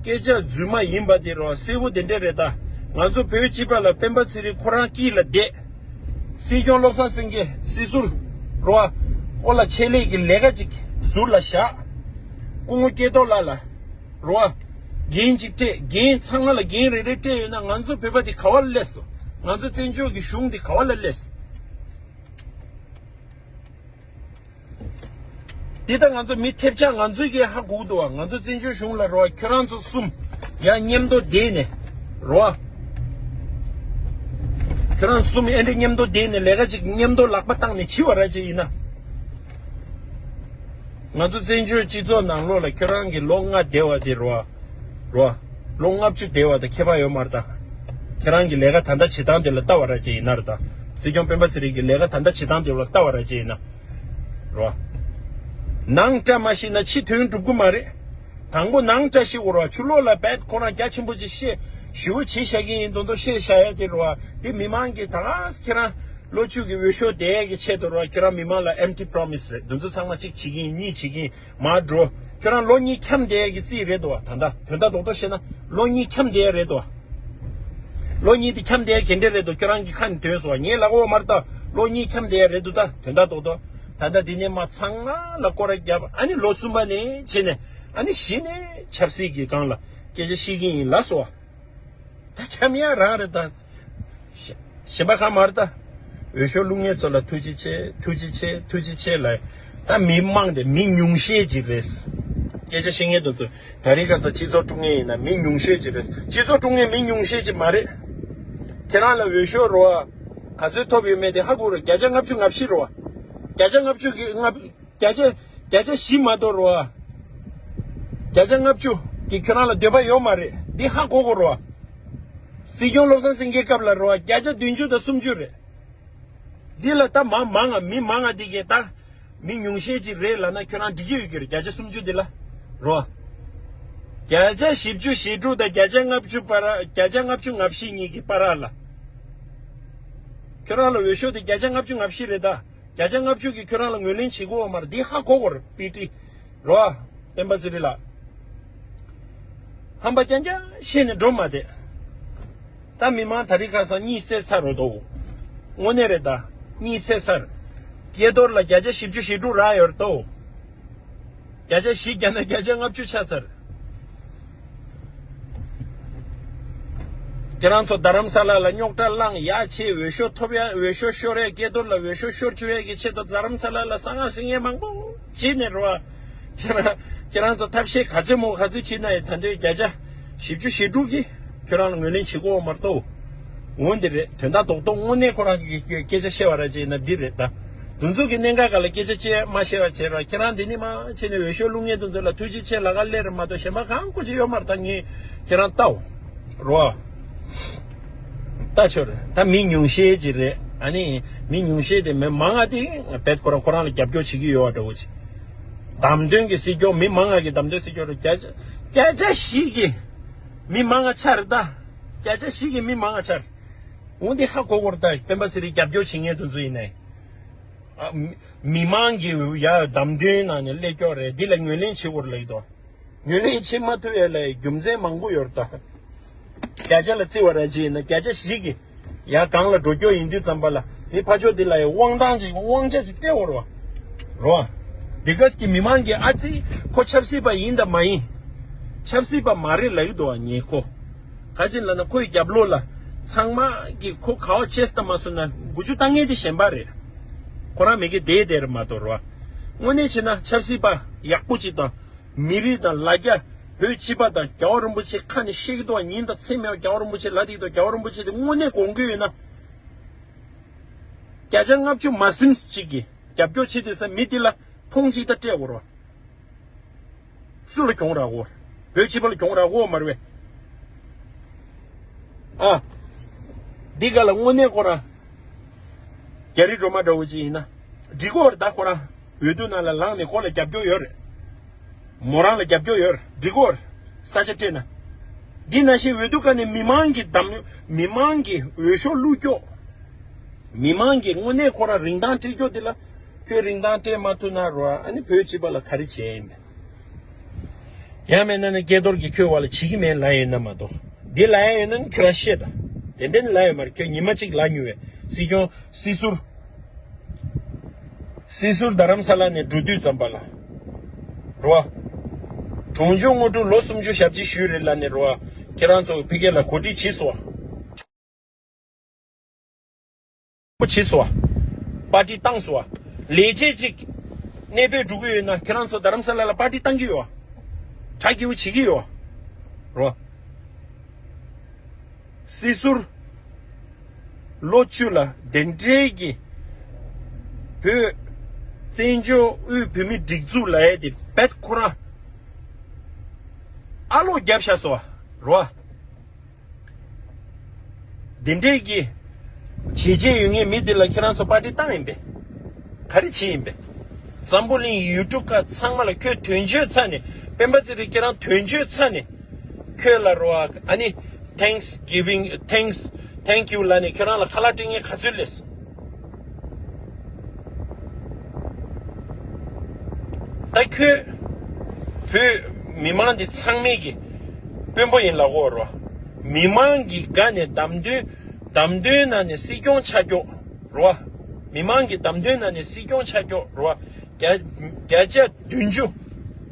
སྐད་ཆ་རྫུན་མ་ཡིན་པ་དེ་རོ། གསལ་པོ་དེ་འདྲས་རེད་ད། ང་ཚོ་བོད་སྤྱི་པ་ལ་སྤེན་པ་ཚེ་རིང་ཁོ་རང་དཀྱིལ་ལ་བསྡད། སྲིད་སྐྱོང་བློ་བཟང་སེང་གེ་སྲིད་ཟུར་རོ། ཁོ་ལ་ཆེད་ལས་ཀྱི་ལས་ཀ་ཅིག་ཟུར་ལ་བཞག་སྐུ་ངོ་སྐལ་རྡོར་ལགས་ལ་རོ། འགན་ཅིག་སྤྲད། འགན་ཚང་མ་ལ་འགན་རེ་རེ་སྤྲད་ཡོད་ན་ང་ཚོ་བོད་པ་དེ་ག་བ་ལ་སླེབས་སོང་། ང་ཚོ་བཙན་བྱོལ་གྱི་གཞུང་དེ་ག་བ་ལ་སླེབས་སོང་། འདི་ལྟ་ང་ཚོ་མི་ཐེབས་ཆག་ང་ཚོས་ཀྱིས་ཧ་གོ་གི་འདུག་བ། ང་ཚོ་བཙན་བྱོལ་གཞུང་ལ་རོ། ཁྱོད་རང་ཚོ་གསུམ་ཡང་མཉམ་དུ་བསྡད་ནས་རོ། ཁྱོད་རང་གསུམ་ཨེ་འདྲ་མཉམ་དུ་བསྡད་ནས་ལས་ཀ་ཅིག་མཉམ་དུ་ལག་པ་བཏང་ནས་བྱེད་པ་ར་ཅིག་ཡིན་ན། ང་ཚོ་བཙན་བྱོལ་སྤྱི་ཚོགས་ནང་ལོགས་ལ་ཁྱོད་རང་གི་ལོ་ལྔ་བསྡད་པ་དེ་རོ། རོ། ལོ་ལྔ་བཅུ་བསྡད་པ་དང་ཁྱད་པར་ཡོད་མ་རེད་ད། ཁྱེད་རང་གི་ལས་ཀ་ད་ལྟ་བྱེད་སྟངས་དེ་ལ་ལྟ་བ་ར་ཅིག་ཡིན་ན་རེད་ད། སྲིད་སྐྱོང་སྤེན་པ་ཚེ་རིང་གི་ལས་ཀ་ད་ལྟ་བྱེད་སྟངས་དེ་ལ་ལྟ་བ་ར་ཅིག་ཡིན་ན། རོ། ནང་བཀྲ་མ་ཤིས་ན་ཕྱི་དོན་འགྲུབ་ཀྱི་མ་རེད། དང་པོ་ནང་བཀྲ་ཤིས་དགོས་རོ། ཕྱི་ལོགས་ལ་རྦད་ཁོ་རང་རྒྱ་ཆེན་པོ་ཅིག་བཤད་ཞེ་པོ་བྱེད་བཞག་གི་ཡིན་མདོག་མདོག་བཤད་བཞག་ཡ་དེ་རོ། དེ་མི་མང་གིས་ད་ག་ཁྱེད་རང་ལོ་བཅུ་གི་འོས་ཤོག་དེ་གི་ཆེད་དུ་རོ། ཁྱེད་རང་མི་མང་ལ་empty promise རེད། འདི་ཚོ་ཚང་མ་གཅིག་བྱེད་ཀྱི་ཡིན། གཉིས་བྱེད་ཀྱི་ཡིན། མར་འགྲོ། ཁྱོད་རང་ལོ་གཉིས་འཁྱམས་བསྡད་ཡ་གི་རྩིས་རེད་དོ། ད་ལྟ་དོན་དག་རྡོག་རྡོག་བཤད་ན་ལོ་གཉིས་འཁྱམས་བསྡད་ཡ་རེད་དོ། ལོ་གཉིས་དེ་འཁྱམས་བསྡད་ཡ་ག་འདྲ་རེད་དོ། ཁྱོད་རང་གི་ཁ་ནས་ཐོན་སོང་བ། ངས་ལབ་ཀྱི་ཡོད་མ་རེད་ད། ལོ་གཉིས་འཁྱམས་བསྡད་ཡ་རེད་འདུག་ད་དོན་དག་རྡོག་རྡོག་ད་ལྟ་འདི་ནས་མར་ཚང་མ་ལ་སྐོར་ར་བརྒྱབ། ཨ་ནི་ལོ་གསུམ་པ་ནས་བྱས་ནས་ཨ་ནི་གཞི་ནས་ཆབ་སྲིད་ཀྱི་སྒང་ལ་སྐད་ཆ་བཤད་ཀྱི་ཡིན་ལབ་སོང་བ། ད་འཁྱམས་ཡ་རང་རེད་ད། གཞན་པ་གང་མ་རེད་ད། འོས་ཤོག་བླུག་མཁན་ཚོ་ལ་ཐུགས་རྗེ་ཆེ། ཐུགས་རྗེ་ཆེ། ཐུགས་རྗེ་ཆེ་ལབ། ད་མི་མང་དེ་མི་ཉུང་ཤས་ཅིག་རེད། སྐད་ཆ་བཤད་མཁན་དེ་ཚོ་ད་རེས་ཁ་སང་སྤྱི་ཚོགས་དཀྲུག་མཁན་ཡིན་ན་མི་ཉུང་ཤས་ཅིག་རེད། སྤྱི་ཚོགས་དཀྲུག་མཁན་མི་ཉུང་ཤས་ཅིག་མ་རེད། ཁྱེད་རང་ལ་འོས་ཤོག་རོ། ག་ཚོད་ཐོབ་ཡོད་མེད་དེ་ཧ་གོ་རོ། བརྒྱ་ཆ་ལྔ་བཅུ་ང་བཞི་རོ། བརྒྱ་ཆ་ལྔ་བཅུ་གི་ལྔ་བརྒྱ་ཆ་བརྒྱ་ཆ་བཞི་མ་གཏོགས་རོ། བརྒྱ་ཆ་ལྔ་བཅུ་གི་ཁྱོད་རང་ལ་འདོད་པ་ཡོད་མ་རེད། འདི་ཧ་གོ་གོ་རོ། སྲིད་སྐྱོང་བློ་བཟང་སེང་གེའི་སྐབས་ལ་རོ། བརྒྱ་ཆ་བདུན་ཅུ་དང་སུམ་ཅུ་རེད། འདི་ལ་ད་མ་མང་ང་མི་མང་ང་འདི་གས་ད། མི་ཉུང་ཤས་ཅིག་རེད་ལབ་ན་ཁྱོད་རང་འགྲིག་གི་ཡོད་ཀྱི་རེད། བརྒྱ་ཆ་སུམ་ཅུ་འདི་ལ་རོ། བརྒྱ་ཆ་བཞི་བཅུ་ཞེ་དྲུག་དང་བརྒྱ་ཆ་ལྔ་བཅུ་བར། བརྒྱ་ཆ་ལྔ་བཅུ་ང་བཞི་གཉིས་ཀྱི་བར་ལ། ཁྱོད་རང་ལ་འོས་ཤོག་དེ་བརྒྱ་ཆ་ལྔ་བཅུ་ང་བཞི་རེད་ད། བརྒྱ་ཆ་ལྔ་བཅུ་གིས་ཁྱོད་རང་ལ་ངོས་ལེན་བྱེད་ཀྱི་ཡོད་མ་རེད། འདི་ཧ་གོ་གོ་རེད། པི་ཊི་རོ། སྤེན་པ་ཚེ་རིང་ལགས། ཧམ་པ་རྐྱང་རྐྱང་བཤད་ནས་འགྲོ་མ་བསྡད། ད་མི་མང་ད་རེས་ཁ་སང་གཉིད་སད་ཚར་རོ་དོ། དངོས་གནས་རེད་ད། གཉིད་སད་ཚར། སྐལ་རྡོར་ལ་བརྒྱ་ཆ་བཞི་བཅུ་ཞེ་དྲུག་རག་ཡོད་རེད་དོ། བརྒྱ་ཆ་བཞི་བརྒྱབ་ན་བརྒྱ་ཆ་ལྔ་བཅུ་ཆགས་ཚར། ཁྱེད་རང་ཚོ་རྡ་རམ་ས་ལ་ལ་རྙོག་དྲ་བསླངས་ཡ་བྱས། འོས་ཤོག་ཐོབ་ཡ། འོས་ཤོག་ཤོར་ཡ། སྐལ་རྡོར་ལ་འོས་ཤོག་ཤོར་བཅུག་ཡ་གི་ཆེད་དུ་རྡ་རམ་ས་ལ་ལ་གསང་སྔགས་ཟིན་ཡ་མང་པོ་བྱས་ནས་རོ། ཁྱེད་རང་ཁྱེད་རང་ཚོ་ཐབས་ཤེས་ག་ཚོད་མོ་ག་ཚོད་བྱས་ན་ཡང་ད་དུང་བརྒྱ་ཆ་ བཞི་བཅུ་ཞེ་དྲུག་གིས་ཁྱོད་རང་ལ་ངོས་ལེན་བྱེད་དགོས་མ་གཏོགས། འོ་འདི་རེད། དོན་དག་རྡོག་རྡོག་དངོས་གནས་ཁོ་རང་གི་སྐད་ཆ་བཤད་པ་ར་བྱས་ན་འདི་རེད་ད། དེ་ཚོ་གི་གནད་འགག་སྒང་ལ་སྐད་ཆ་བཤད་མ་བཤད་པ་བྱས་ར། ཁྱེད་རང་འདི་ནས་མར་ཕྱིན་ནས་འོས་ཤོག་བླུག་མཁན་དེ་ཚོ་ལ་ཐུགས་རྗེ་ཆེ་ལབ་ག་སླེབས་རེད་མ་གཏོགས་གཞན་པ་གང་དགོས་ཅིག་ཡོད་མ་རེད་ད། ངས་ཁྱེད་རང་ལྟའོ། རོ། ལྟ་ཆོག་རེད་ད། མི་ཉུང་ཤས་ཅིག་རེད། ཨ་ནི་མི་ཉུང་ཤས་དེ་མི་མང་ང་དེ་རྦད་ཁོ་རང་ཁོ་རང་ལ་རྒྱབ་སྐྱོར་བྱེད་ཀྱི་ཡོད་པ་འདྲ་བོ་ཅིག་བདམས་ཐོན་གྱི་སྲིད་སྐྱོང་མི་མང་ང་གི་བདམས་ཐོན་སྲིད་སྐྱོང་རེད། བརྒྱ་ཆ་བརྒྱ་ཆ་བཞི་གི་མི་མང་ང་ཆ་རེད་ད། བརྒྱ་ཆ་བཞི་གི་མི་མང་ང་ཆ་རེད། འོ་འདི་ཧ་གོ་དགོས་རེད་ད། སྤེན་པ་ཚེ་རིང་རྒྱབ་སྐྱོར་བྱེད་མཁན་དེ་ཚོ་ཡིན་ནའི། ཨ། མི་མི་མང་གི་ཡ་བདམས་ཐོན་ནང་ནས་སླེབས་ཀྱོག་རེད། འདི་ལ་ངོས་ལེན་བྱེད་དགོས་རེད་ལབ་ཀྱི་འདུག་ངོས་ལེན་བྱེད་མ་ཐུབ་ཡ་ལ་རྒྱུ་མཚན་མང་པོ་ཡོད་རེད་ད། བརྒྱ་ཆ་ལ་བརྩི་བ་ར་བྱས་ན་བརྒྱ་ཆ་བཞི་གི་ཡ་སྒང་ལ་འགྲོ་ཀྱོག་ཡིན་དུས་ཙམ་པ་ལ་མི་ཕར་ཕྱོགས་འདི་ལ་ཡ་དབང་ཐང་ཅིག་དབང་ཆ་ཅིག་སྤྲད་དགོས་རེད་བ། རོ། འདི་ག་གི་མི་མང་གི་ཨ་ཙི་ཁོ་ཆབ་སྲིད་པ་ཡིན་དང་མ་ཡིན། ཆབ་སྲིད་པ་མ་རེད་ལབ་ཀྱི་འདུག་བ་ངས་ཁོ། ག་ཅི་ལབ་ན་ཁོའི་རྒྱབ་ལོགས་ལ་ཚང་མ་གི་ཁོ་ག་བ་ཆེས་ལྟ་མ་སོང་ན་འགུལ་སྐྱོད་བཏང་མཁན་དེ་གཞན་པ་རེད། ཁོ་རང་མི་དགེ་དེ་དེར་མ་གཏོགས་རོ། དངོས་གནས་བྱས་ན་ཆབ་སྲིད་པ་ཡག་པོ་ཅིག་དང་། མི་རིགས་དང་ལ་རྒྱ། བོད་སྤྱི་པ་དང་རྒྱལ་བ་རིན་པོ་ཆེ་ཁ་ནས་བཤད་ཀྱི་འདུག་བ། ཉིན་དང་མཚན་མེད་པར་རྒྱལ་བ་རིན་པོ་ཆེ་ལབ་བསྡད་ཀྱི་འདུག་རྒྱལ་བ་རིན་པོ་ཆེ་དེ་དངོས་གནས་དགོངས་ཀྱི་ཡོད་ན། བརྒྱ་ཆ་ལྔ་བཅུ་མ་ཟིན་ཅིག་གིས་རྒྱབ་སྐྱོར་བྱེད་དུས་ཙམ་མི་དེ་ལ་ཐོངས་གཅིག་ད་སྤྲད་དགོས་རེད་བ། སུ་ལ་གྱོང་རག་གོ། བོད་སྤྱི་པ་ལ་གྱོང་རག་གོ་མ་རེད་པས། ཨ། འདི་ག་ལ་དངོས་གནས་ཁོ་རང་རྒྱ་རི་སྒྲོལ་མ་འདྲ་བོ་ཅིག་ཡིན་ན་འགྲིག་གོ་རེད་ད། ཁོ་རང་འོས་བསྡུ་ནང་ལ་ལངས་ནས་ཁོ་ལ་རྒྱབ་སྐྱོར་ཡོད་རེད། མོ་རང་ལ་རྒྱབ་སྐྱོར་ཡོད་རེད། འགྲིག་གོ་རེད། ས་ཆ་སྤྲད་ན། འདི་ནང་བཞིན་འོས་བསྡུ་སྐབས་ནས་མི་མང་གི་བདམས། མི་མང་གི་འོས་ཤོག་བླུགས་ཀྱོག་མི་མང་གིས་དངོས་གནས་ཁོ་རང་རིན་ཐང་སྤྲད་རྒྱུ་དེ་ལ། ཁྱོད་རིན་ཐང་སྤྲད་མ་ཐུབ་ན་རོ། ཨ་ནི་བོད་སྤྱི་པ་ལ་ག་རེ་བྱས་ཡིན་པས། ཡང་མིན་ན་ནི་སྐལ་རྡོར་གྱིས་ཁྱོད་བ་ལ་བྱེད་ཀྱི་མེད་ལབ་ཡོད་ན་མ་གཏོགས། འདི་ལབ་ཡ་ཡོད་ན་ནི་ཁྱོད་རང་བཤད་དང་། དེ་འདྲ་ནི་ལབ་ཡོད་མ་རེད། ཁྱོད་ཉི་མ་གཅིག་ལབ་མྱོང་བས། སྲིད་སྐྱོང་སྲིད་ཟུར། སྲིད་ཟུར་རྡ་རམ་ས་ལ་ནས་འགྲོ་དུས་ཙམ་པ་ལ། རོ། གྲོང་ཆོག་དངོས་གྲུབ་ལོ་སུམ་ཅུ་ཞབས་ཕྱི་ཞུས་རེད་ལབ་ནས་རོ། ཁྱེད་རང་ཚོ་ཕ་གི་ལ་གོ་སྒྲིག་བྱས་སོང་བ། པོ་བྱས་སོང་བ། པར་ཊི་བཏང་སོང་བ། ལས་བྱེད་ཅིག་གནས་སྤོས་འགྲོ་གི་ཡོད་ན་ཁྱེད་རང་ཚོ་རྡ་རམ་ས་ལ་ལ་པར་ཊི་བཏང་གི་ཡོད་བ། གྲ་རྒྱས་པོ་བྱེད་ཀྱི་ཡོད་བ། རོ། སྲིད་ཟུར་ལོ་བཅུ་ལ་དེ་འདྲའི་གི་བོད་བཙན་བྱོལ་དབུས་བོད་མིའི་སྒྲིག་འཛུགས་ལབ་ཡས་དེ་རྦད་ཁོ་རང་ཨ་ལོག་བརྒྱབ་བཞག་སོང་བ། རོ། དེ་འདྲའི་གི་བྱས་རྗེས་ཡོད་མཁན་མི་དེ་ལ་ཁྱེད་རང་ཚོ་པར་ཊི་བཏང་ཡིན་པས། ག་རེ་བྱས་ཡིན་པས། འཛམ་བུ་གླིང་ཡུལ་གྲུ་ཁག་ཚང་མ་ལ་ཁྱོད་དོན་གཅོད་ཚར་ནས། སྤེན་པ་ཚེ་རིང་ཁྱེད་རང་དོན་གཅོད་ཚར་ནས། ཁྱོད་ལ་རོ་ཨ་ནི་thanks giving thanks thank you ལབ་ནས་ཁྱོད་རང་ལ་ཁ་ལག་སྤྲད་མཁན་ག་ཚོད་སླེབས། ད་ཁྱོད་བོད་མི་མང་འདི་ཚང་མས་ཀྱི་དཔོན་པོ་ཡིན་ལབ་གོ་རོ། མི་མང་གི་སྒང་ནས་བདམས་ཐོན་བདམས་ཐོན་ནང་ནས་སྲིད་སྐྱོང་ཆགས་ཀྱོག་རོ། མི་མང་གི་བདམས་ཐོན་ནང་ནས་སྲིད་སྐྱོང་ཆགས་ཀྱོག་རོ། བརྒྱ་བརྒྱ་ཆ་བདུན་ཅུ་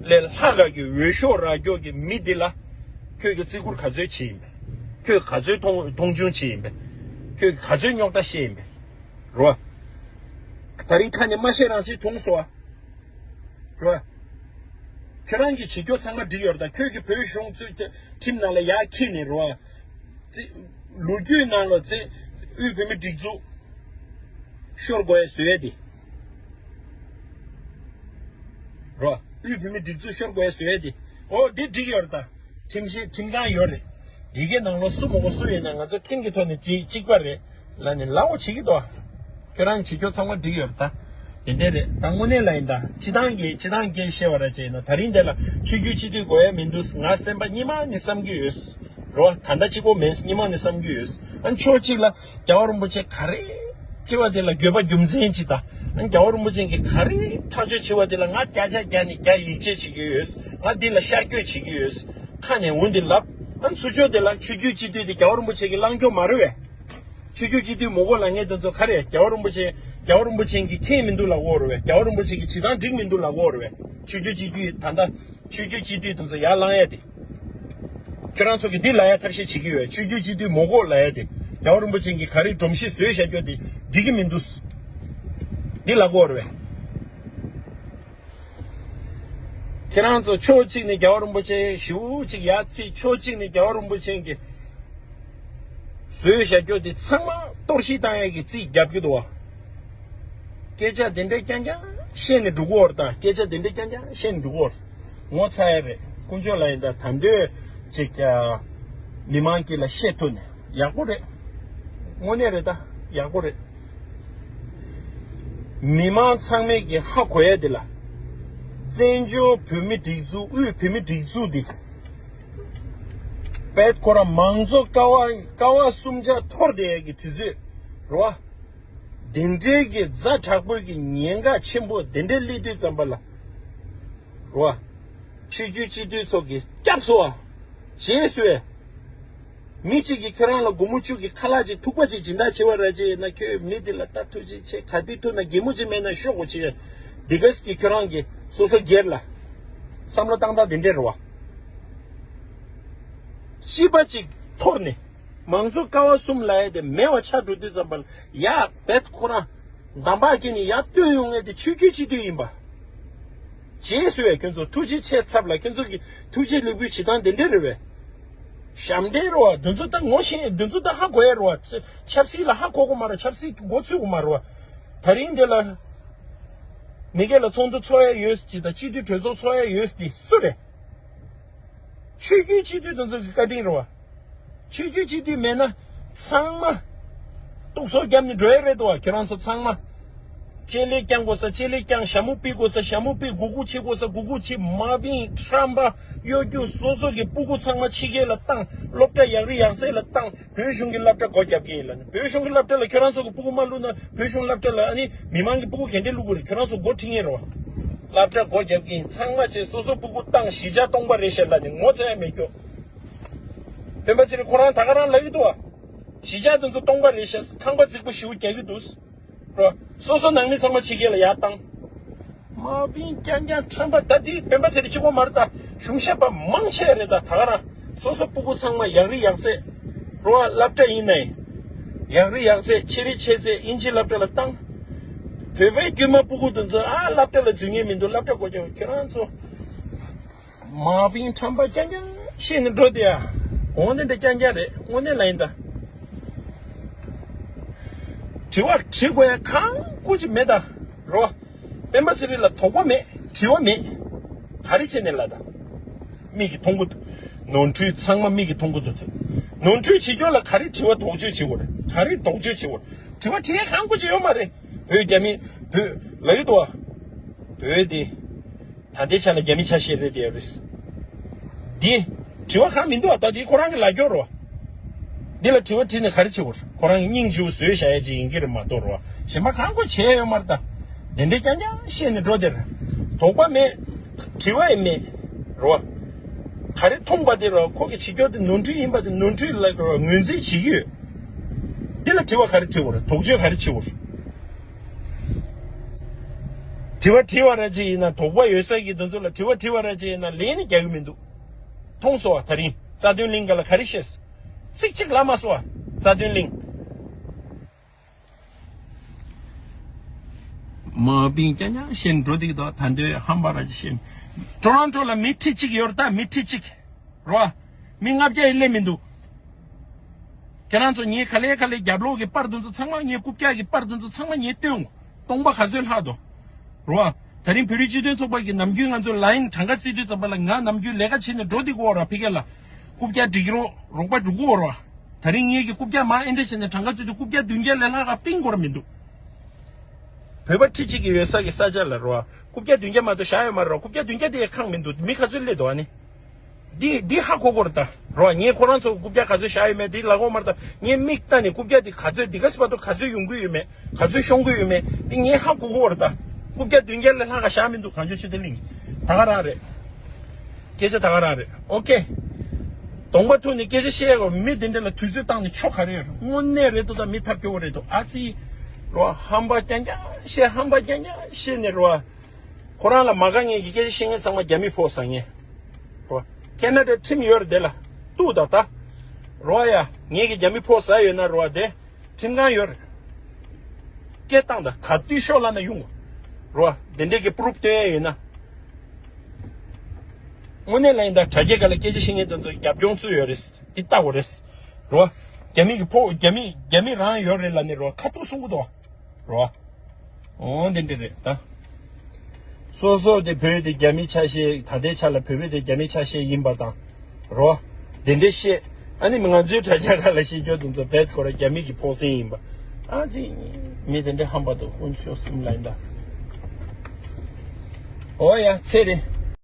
ལས་ལྷག་ག་གི་འོས་ཤོག་རག་ཀྱོག་གི་མི་འདི་ལ་ཁྱོད་ཀྱི་བརྩི་བཀུར་ག་ཚོད་བྱས་ཡིན་པས། ཁྱོད་ག་ཚོད་མཐོང་མཐོང་ཆུང་བྱས་ཡིན་པས། ཁྱོད་ཀྱི་ག་ཚོད་རྙོག་དྲ་བཤད་ཡིན་པས། རོ། ད་རིང་ཁ་ནས་མ་བཤད་རང་བྱས་མཐོང་སོང་བ། རོ། ཁྱོད་རང་གི་བྱེད་སྐྱོ་ཚང་མ་འགྲིག་ཡོད་རེད་ད། ཁྱོད་ཀྱི་བོད་གཞུང་གཙོས་ཁྲིམས་ནང་ལ་ཡར་འཁྱེར་ནས་རོ། ཙི། ལོ་རྒྱུས་ནང་ལ་ཙི། དབུས་བོད་མི་སྒྲིག་འཛུགས་ཤོར་དགོས་ཡ་བཟོས་ཏེ། རོ། དབུས་བོད་མི་སྒྲིག་འཛུགས་ཤོར་དགོས་ཡ་བཟོས་ཏེ། འོ་འདི་འགྲིག་ཡོད་རེད་ད། ཁྲིམས་ཤེས་ཁྲིམས་ཁང་ཡོད་རེད། ཡི་གེ་ནང་ལོགས་སུ་མོ་གོ་སུ་ཡིན་ན་ང་ཚོ་ཁྲིམས་ཀྱི་ཐོག་ནས་གཅིག་གཅིག་པ་རེད་ལབ་ནས་ལབ་འོ་བྱེད་ཀྱི་འདུག་ཁྱོད་རང་བྱེད་སྐྱོ་ཚང་མ་འགྲིག་ཡོད་རེད་ད། དེ་འདྲས་རེད་ད། དངོས་གནས་ལ་ཡིན་ད། སྤྱི་བཏང་གི་སྤྱི་བཏང་སྐད་བཤད་པ་ར་བྱས་ན་ད་རིང་འདི་ལ་ཆོས་བརྒྱུད་སྤྱི་འཐུས་དགོས་ཡ་མི་འདུག་ང་སེམས་པ་སྙིང་མ་ནས་བསམ་གྱི་ཡོད། རོ། ད་ལྟ་གཅིག་པོ་མིན། སྙིང་མ་ནས་བསམ་གྱི་ཡོད། ཨ་ཕྱོགས་གཅིག་ལ་རྒྱལ་བ་རིན་པོ་ཆེ་ག་རེ་བྱས་པ་དེ་ལ་དགོས་པ་རྒྱུ་མཚན་ཅིག་དང་། ཨ་རྒྱལ་བ་རིན་པོ་ཆེ་གིས་ག་རེ་ཐག་གཅོད་བྱས་པ་དེ་ལ་ང་བརྒྱ་ཆ་བརྒྱ་ནས་བརྒྱ་ཡིད་ཆེས་བྱེད་ཀྱི་ཡོད། ང་འདི་ལ་ཤར་བསྐྱོད་བྱེད་ཀྱི་ཡོད། ཁ་ནས་འོ་འདི་ལབ། ཨ་ཚུར་ཕྱོགས་དེ་ལ་ཆོས་བརྒྱུད་སྤྱི་འཐུས་དེ་རྒྱལ་བ་རིན་པོ་ཆེ་གི་ལངས་ཕྱོགས་མ་རེད་བས། ཆོས་བརྒྱུད་སྤྱི་འཐུས་མི་དགོས་ལབ་མཁན་དེ་ཚོ་ག་རེ། རྒྱལ་བ་རིན་པོ་ཆེ་རྒྱལ་བ་རིན་པོ་ཆེ་གིས་མཁྱེན་མི་འདུག་ལབ་ཀྱི་ཡོད་རེད་བས། རྒྱལ་བ་རིན་པོ་ཆེ་གིས་བྱེད་སྟངས་འགྲིག་མི་འདུག་ལབ་ཀྱི་ཡོད་རེད་བས། ཆོས་བརྒྱུད་སྤྱི་འཐུས་ད་ལྟ་ཆོས་བརྒྱུད་སྤྱི་འཐུས་དེ་ཚོ་ཡར་ལངས་ཡ་དེ། ཁྱོད་རང་ཚོ་གིས་འདི་ལབ་ཡ་ཐབས་ཤེས་བྱེད་ཀྱི་ཡོད། ཆོས་བརྒྱུད་སྤྱི་འཐུས་མི་དགོས་ལབ་ཡ་དེ། རྒྱལ་བ་རིན་པོ་ཆེ་གིས་ག་རེ་སྒྲོམ་གཞི་བཟོས་བཞག་རྒྱུ་དེ་འགྲིག་གི་མི་འདུག་འདི་ལབ་ཀྱི་ཡོད་རེད་བས། ཁྱེད་རང་ཚོ་ཕྱོགས་གཅིག་ནས་རྒྱལ་བ་རིན་པོ་ཆེ་ཞེ་པོ་ཅིག་ཡར་བརྩིས། ཕྱོགས་གཅིག་ནས་རྒྱལ་བ་རིན་པོ་ཆེ་གིས་བཟོས་བཞག་རྒྱུ་དེ་ཚང་མ་གཏོར་བཤིག་བཏང་ཡས་ཀྱི་རྩིས་རྒྱབ་ཀྱི་འདུག་བ། སྐད་ཆ་དེ་འདྲ་རྐྱང་རྐྱང་བཤད་ནས་འགྲོ་གི་ཡོད་རེད། ད་སྐད་ཆ་དེ་འདྲ་རྐྱང་རྐྱང་བཤད་ནས་འགྲོ་གི་ཡོད་རེད། ངོ་ཚ་ཡ་རེད། དཀོན་མཆོག་ལ་ཡིན་ད་ད་འདོད་ཅིག་ཀྱང་མི་མང་གི་ལ་བཤད་ཐུབ་ནས་ཡག་པོ་རེད། དངོས་གནས་རེད། ད་ཡག་པོ་རེད། མི་མང་ཚང་མས་ཀྱི་ཧ་གོ་ཡ་དེ་ལ། བཙན་བྱོལ་བོད་མི་སྒྲིག་འཛུགས། དབུས་བོད་མི་སྒྲིག་འཛུགས་འདི་བེད་ཁོ་རང་མང་གཙོ་ཀ་བ་ཀ་བ་གསུམ་ཆ་འཐོར་བསྡད་ཡ་གི་དུས་ཚོད་རེད་བ། དེ་འདྲའི་གི་ཛ་དྲག་པོའི་གི་ཉེན་ཁ་ཆེན་པོ་དེ་འདྲའི་སླེབས་དུས་ཙམ་པ་ལ། རེད་བ། ཆོས་བརྒྱུད་སྤྱི་འཐུས་ཚོ་གི་སྐྱབས་སུ་བ། རྗེས་སུ་བས། མི་གཅིག་གིས་ཁྱོད་རང་ལ་སྒོར་མོ་བཅུ་གི་ཁ་ལག་ཅིག་ཐུག་པ་ཅིག་སྦྱིན་བདག་བྱེད་པ་ར་ཅིག་ཡིན་ན། ཁྱོད་མི་དེ་ལ་ལྟ་ཐུགས་རྗེ་ཆེ། ག་དུས་ཐུག་ན་གད་མོ་ཅིག་སྨྲས་ན་ཤོག་གོ་ཅིག་འདི་གས་ཀྱིས་ཁྱོད་རང་གི་སོ་སོ་སྒེར་ལ་བསམ་བློ་བཏང་སྟངས་དེ་འདྲས་རེད་བ། སྤྱི་པ་ཅིག་འཐོར་ནས་མང་གཙོ་ཀ་བ་གསུམ་ལབ་ཡ་དེ་མེད་པ་ཆགས་འགྲོ་དུས་ཙམ་པ་ལ། ཡ་བེད་ཁོ་རང་འདམ་བག་སྐྱེས་ནས་ཡར་བཏོན་ཡོང་ངེས་དེ་ཆོས་བརྒྱུད་སྤྱི་འཐུས་ཡིན་པ། རྗེས་སུ་བས་ཁྱོད་ཚོ་ཐུགས་རྗེ་ཆེ་ཚབ་ལ། ཁྱོད་ཚོ་གི་ཐུགས་རྗེ་ལེགས་འབུལ་བྱེད་སྟངས་དེ་འདྲས་རེད་བས། ཞབས་འདྲེན་རེད་བ། འདི་ཚོ་ད་ངོ་ཤེས། འདི་ཚོ་ད་ཧ་གོ་ཡ་རེད་བ། ཆབ་སྲིད་ལ་ཧ་གོ་གི་མ་རེད། ཆབ་སྲིད་མགོ་ཚོད་གི་མ་རེད་བ། ད་རིང་འདི་ལ་མི་སྒེར་ལ་ཚོགས་འདུ་ཚོགས་ཡ་ཡོད་ཅིག་དང་། སྤྱི་འཐུས་གྲོས་ཚོགས་ཚོགས་ཡ་ཡོད་དེ་སུ་རེད། ཆོས་བརྒྱུད་སྤྱི་འཐུས་དེ་ཚོ་གི་བཀའ་དྲིན་རེད་བ། ཆོས་བརྒྱུད་སྤྱི་འཐུས་མེད་ན་ཚང་མ་གཏུག་སོ་བརྒྱབ་ནས་འགྲོ་ཡ་རེད་དོ། ཁྱོད་རང་ཚོ་ཚང་མ་ལྕེ་ལེ་བརྐྱང་དགོས་ས་ལྕེ་ལེ་བརྐྱང་། ཞྭ་མོ་ཕུད་དགོས་ས་ཞྭ་མོ་ཕུད། གུ་གུ་བྱེད་དགོས་ས་གུ་གུ་བྱེད། མ་བིན་ཁྲམ་པ་གཡོ་སྒྱུ་སོ་སོ་གི་སྤུ་གུ་ཚང་མ་ཕྱི་རྒྱལ་ལ་བཏང་། སློབ་གྲྭ་ཡག་རི་ཡག་ཚད་ལ་བཏང་། བོད་གཞུང་གི་སློབ་གྲྭ་སྒོ་རྒྱབ་ཀྱི་ཡིན་ལབ་ནས། བོད་གཞུང་གི་སློབ་གྲྭ་ལ་ཁྱོད་རང་ཚོ་གི་སྤུ་གུ་མ་བླུགས་ན་བོད་གཞུང་སློབ་གྲྭ་ལ་ཨ་ནི་མི་མང་གི་སྤུ་གུ་ག་འདྲས་བླུག་དགོས་རེད། ཁྱོད་རང་ཚོ་མགོ་ཁྲིད་མཁན་རེད་བ། སློབ་གྲྭ་སྒོ་རྒྱབ་ཀྱི་ཡིན། ཚང་མ་བྱས་སོ་སོ་སྤུ་གུ་བཏང་། གཞིས་ཆགས་སྟོང་པ་རེད་ཤག་ལབ་ནས་ངོ་ཚ་ཡ་མེད་རྒྱུ། སྤེན་པ་ཚེ་རིང་ཁོ་རང་ད་ག་རང་ལབ་ཀྱི་འདུག་བ། གཞིས་ཆགས་དེ་ཚོ་སྟོང་པ་རེད་ཤག་ཁང་པ་རྫིག་པོ་ཞེ་པོ་རྒྱག་གི་འདུག་རོ། སོ་སོ་ནང་མི་ཚང་མ་ཕྱི་རྒྱལ་ལ་ཡར་བཏང་། མ་བིན་རྐྱང་རྐྱང་ཁྲམ་པ། ད་དེ་སྤེན་པ་ཚེ་རིང་གཅིག་པོ་མ་རེད། ད་གཞུང་ཞབས་པ་མང་ཆེ་རེད། ད་ད་ག་རང་སོ་སོ་སྤུ་གུ་ཚང་མ་ཡག་རི་ཡག་ཚད་རོ། སློབ་གྲྭ་ཡིན་ནའི་ཡག་རི་ཡག་ཚད་ཆེ་རི་ཆེ་ཚད་དབྱིན་ཇི་སློབ་གྲྭ་ལ་བཏང་། བོད་པའི་དཀྱུས་མ་སྤུ་གུ་དེ་ཚོ་ཨ་སློབ་གྲྭ་ལ་འཛུལ་མཁན་མི་འདུག་སློབ་གྲྭ་སྒོ་རྒྱབ། ཁྱེད་རང་ཚོ་མ་བིན་ཁྲམ་པ་རྐྱང་རྐྱང་བཤད་ནས་འགྲོ་དེ་ཡ། འོ་འདི་འདྲ་རྐྱང་རྐྱང་རེད། དངོས་གནས་ལ་ཡིན་ད། དྲི་བ་དྲི་དགོས་ཡ་གང་དགོས་ཅིག་མེད་ད། རོ། སྤེན་པ་ཚེ་རིང་ལ་དོགས་པ་མེད། དྲི་བ་མེད། ག་རེ་བྱས་ནས་ལ་ད། མིག་གིས་མཐོང་གི་འདུག་ནོར་འཁྲུལ་ཚང་མ་མིག་གིས་མཐོང་གི་འདུག་དེ་ནོར་འཁྲུལ་བྱེད་རྒྱུ་ལ་ག་རེ་དྲི་བ་དོགས་གཅོད་བྱེད་དགོས་རེད། ག་རེ་དོགས་གཅོད་བྱེད་དགོས་རེད། དྲི་བ་དྲི་ཡ་གང་དགོས་ཅིག་ཡོད་མ་རེད། བོད་རྒྱ་མི་བོད་ལ་ཡོད་དོ། བོད་དེ། ད་ལྟའི་ཆ་ལ་རྒྱ་མི་ཆ་ཤས་རེད་དེ་རེད། འདི། དྲི་བ་གང་མི་འདུག་ད་འདི་ཁོ་རང་གི་ལ་སྐྱོར་རོ། འདི་ལ་དྲི་བ་དྲིས་ནས་ག་རེ་བྱེད་དགོས། ཁོ་རང་གི་སྙིང་རྗེ་བོ་བཟོས་བཞག་ཡ་ཅིག་ཡིན་གྱི་རེད་མ་གཏོགས་རོ། གཞན་པ་གང་དགོས་བྱས་ཡོད་མ་རེད་ད། དེ་འདྲའི་རྐྱང་རྐྱང་བཤད་ནས་འགྲོ་དེ་རེད། དོགས་པ་མེད། དྲི་བ་ཡང་མེད། རོ། ག་རེ་མཐོང་པ་དེ་རོ། ཁོ་གི་བྱེད་སྐྱོར་དེ་ནོར་འཁྲུལ་ཡིན་པ་དེ་ནོར་འཁྲུལ་ལ་རོ་ངོས་འཛིན་བྱེད་ཀྱི་ཡོད། འདི་ལ་དྲི་བ་ག་རེ་དྲི་དགོས་རེད། དོགས་གཅོད་ག་རེ་བྱེད་དགོས་རེད། དྲི་བ་དྲི་བ་ར་ཅིག་ཡིན་ན། དོགས་པ་ཡོད་ས་གི་དེ་ཚོ་ལ་དྲི་བ་དྲི་བ་ར་ཅིག་ཡིན་ན་ལན་ནི་རྒྱག་གི་མི་འདུག་མཐོང་སོང་བ། ད་རིང་རྩ་དོན་གླིང་ག་ལ་ག་རེ་བཤད། ཚིག་གཅིག་ལབ་མ་སོང་བ། རྩ་དོན་གླིང་། མ་བིན་རྐྱང་རྐྱང་བཤད་འགྲོ་འདུག་ད་ད་འདོད་ཧམ་པ་ར་ཅིག་བཤད། ཊོ་རོན་ཊོ་ལ་མི་ཁྲི་གཅིག་ཡོད་རེད་ད། མི་ཁྲི་གཅིག་རོ། མི་ལྔ་བརྒྱ་ཡིས་སླེབས་མི་འདུག་ཁྱེད་རང་ཚོ་ངའི་ག་ལེ་ག་ལེ་རྒྱབ་ལོགས་ཀྱི་པར་དེ་ཚོ་ཚང་མ། ངའི་རྐུབ་བཀྱག་གི་པར་དེ་ཚོ་ཚང་མ་ངས་སྟོན། སྟོང་པ་ག་ཚོད་ལྷག་འདུག་རོ། ད་རིང་བོད་རིགས་སྤྱི་མཐུན་ཚོགས་པ་གི་ནམ་རྒྱུན་ང་ཚོ་ལ་ཡིན་གྲངས་ཀ་བརྩི་དུས་ཙམ་པ་ལ། ང་ནམ་རྒྱུན་ལས་ཀ་བྱས་ནས་འགྲོ་འདི་གོ་ར། ཕ་གི་ལ་རྐུབ་བཀྱག་སྒྲིག་རོགས་རོགས་པ་འགྲོ་གོ་ར། ད་རིང་ངེད་ཀྱི་རྐུབ་བཀྱག་མར་ཨེ་འདྲ་བྱས་ནས་གྲངས་ཀ་བརྩི་དུས་རྐུབ་བཀྱག་བདུན་བརྒྱ་ལས་ལྷག་ག་བཏིང་དགོས་ར་མི་འདུག་བོད་པ་ཁྲི་གཅིག་གི་ཡོད་ས་གི་ས་ཆ་ལ་རོ། རྐུབ་བཀྱག་བདུན་བརྒྱ་མ་གཏོགས་བཞག་ཡོད་མ་རེད་རོ། རྐུབ་བཀྱག་བདུན་བརྒྱ་དེ་ཡང་ཁག་མི་འདུག་མི་ག་ཚོད་སླེབས་འདུག་ཨ་ནི། འདི་འདི་ཧ་གོ་གོ་རེད་ད། རོ། ངས་ཁོ་རང་ཚོ་རྐུབ་བཀྱག་ག་ཚོད་བཞག་ཡོད་མེད་འདི་ལབ་གོ་མ་རེད་ད། ངས་མིག་ལྟ་ནས་རྐུབ་བཀྱག་འདི་ག་ཚོད་འདི་ག་སི་བར་དུ་ག་ཚོད་ཡོང་གི་ཡོད་མེད། ག་ཚོད་ཤོང་གི་ཡོད་མེད་འདི་ངས་ཧ་གོ་གོ་རེད་ད། རྐུབ་བཀྱག་བདུན་བརྒྱ་ལས་ལྷག་ག་བཞག་མི་འདུག་གངས་ལྗོངས་ཆོས་ལྡན་གླིང་གི། ད་ག་རང་རེད། སྐད་ཆ་ད་ག་རང་རེད། ཨོ་ཀེ། གདོང་པ་ཐུག་ནས་སྐད་ཆ་བཤད་ཡ་གོ། མི་འདི་འདྲ་ལ་དུས་ཚོད་བཏང་ནས་ཆོ་ག་རེ་ཡོད་རེད། དངོས་གནས་རེད་འདུག་ད་མི་ཐབས་སྐྱོ་བོ་རེད་འདུག་ཨ་ཙི། རོ། ཧམ་པ་རྐྱང་རྐྱང་བཤད། ཧམ་པ་རྐྱང་རྐྱང་བཤད་ནས་རོ། ཁོ་རང་ལ་མ་དགའ་མཁན་གྱི་སྐད་ཆ་བཤད་མཁན་ཚང་མ་རྒྱ་མི་ཕོག་ཟ་མཁན། རོ། ཁེ་ན་ཌ་ཁྲིམས་ཡོད་རེད་དེ་ལ། གཏུག་ད་ད། རོ་ཡ། ངེད་ཀྱི་རྒྱ་མི་ཕོག་ཟ་ཡོད་ན་རོ་དེ། ཁྲིམས་ཁང་ཡོད་རེད། སྐད་བཏང་ད་ག་དུས་ཤོག་ལབ་ན་ཡོང་གོ། རོ། དེ་འདྲས་ཀྱི་པུ་རུབ་སྟོན་ཡ་ཡོད་ན། དངོས་གནས་ལ་ཡིན་ད་དྲ་རྒྱའི་སྒང་ལ་སྐད་ཆ་བཤད་མཁན་དེ་ཚོ་རྒྱབ་ལྗོངས་ཚུད་ཡོད་རེད། འདི་ལྟ་དགོས་རེད། རོ། རྒྱ་མི་གི་ཕོ་རྒྱ་མི་རྒྱ་མི་རང་ཡོད་རེད་ལབ་ནས་རོ་ཁ་ཐུག་གསུང་གི་འདུག་རོ། འོ་འདི་འདྲ་རེད་ད། སོ་སོ་དེ་བོད་དེ་རྒྱ་མི་ཆ་ཤས། ད་ལྟའི་ཆ་ལ་བོད་པ་དེ་རྒྱ་མི་ཆ་ཤས་ཡིན་པ་དང་། རོ། དེ་འདྲ་བཤད། ཨ་ནི་ང་ཚོའི་དྲ་རྒྱ་སྒང་ལ་བཤད་རྒྱུ་དེ་ཚོ་རྦད་ཁོ་རང་རྒྱ་མི་གི་ཕོགས་ཟིན་ཡིན་པ། ཨ་ཙི། མི་དེ་འདྲ་ཧམ་པ་འདུག་དཀོན་མཆོག་གསུམ་ལ་ཡིན་ད། འོ་ཡ་ཚེ་རིང་།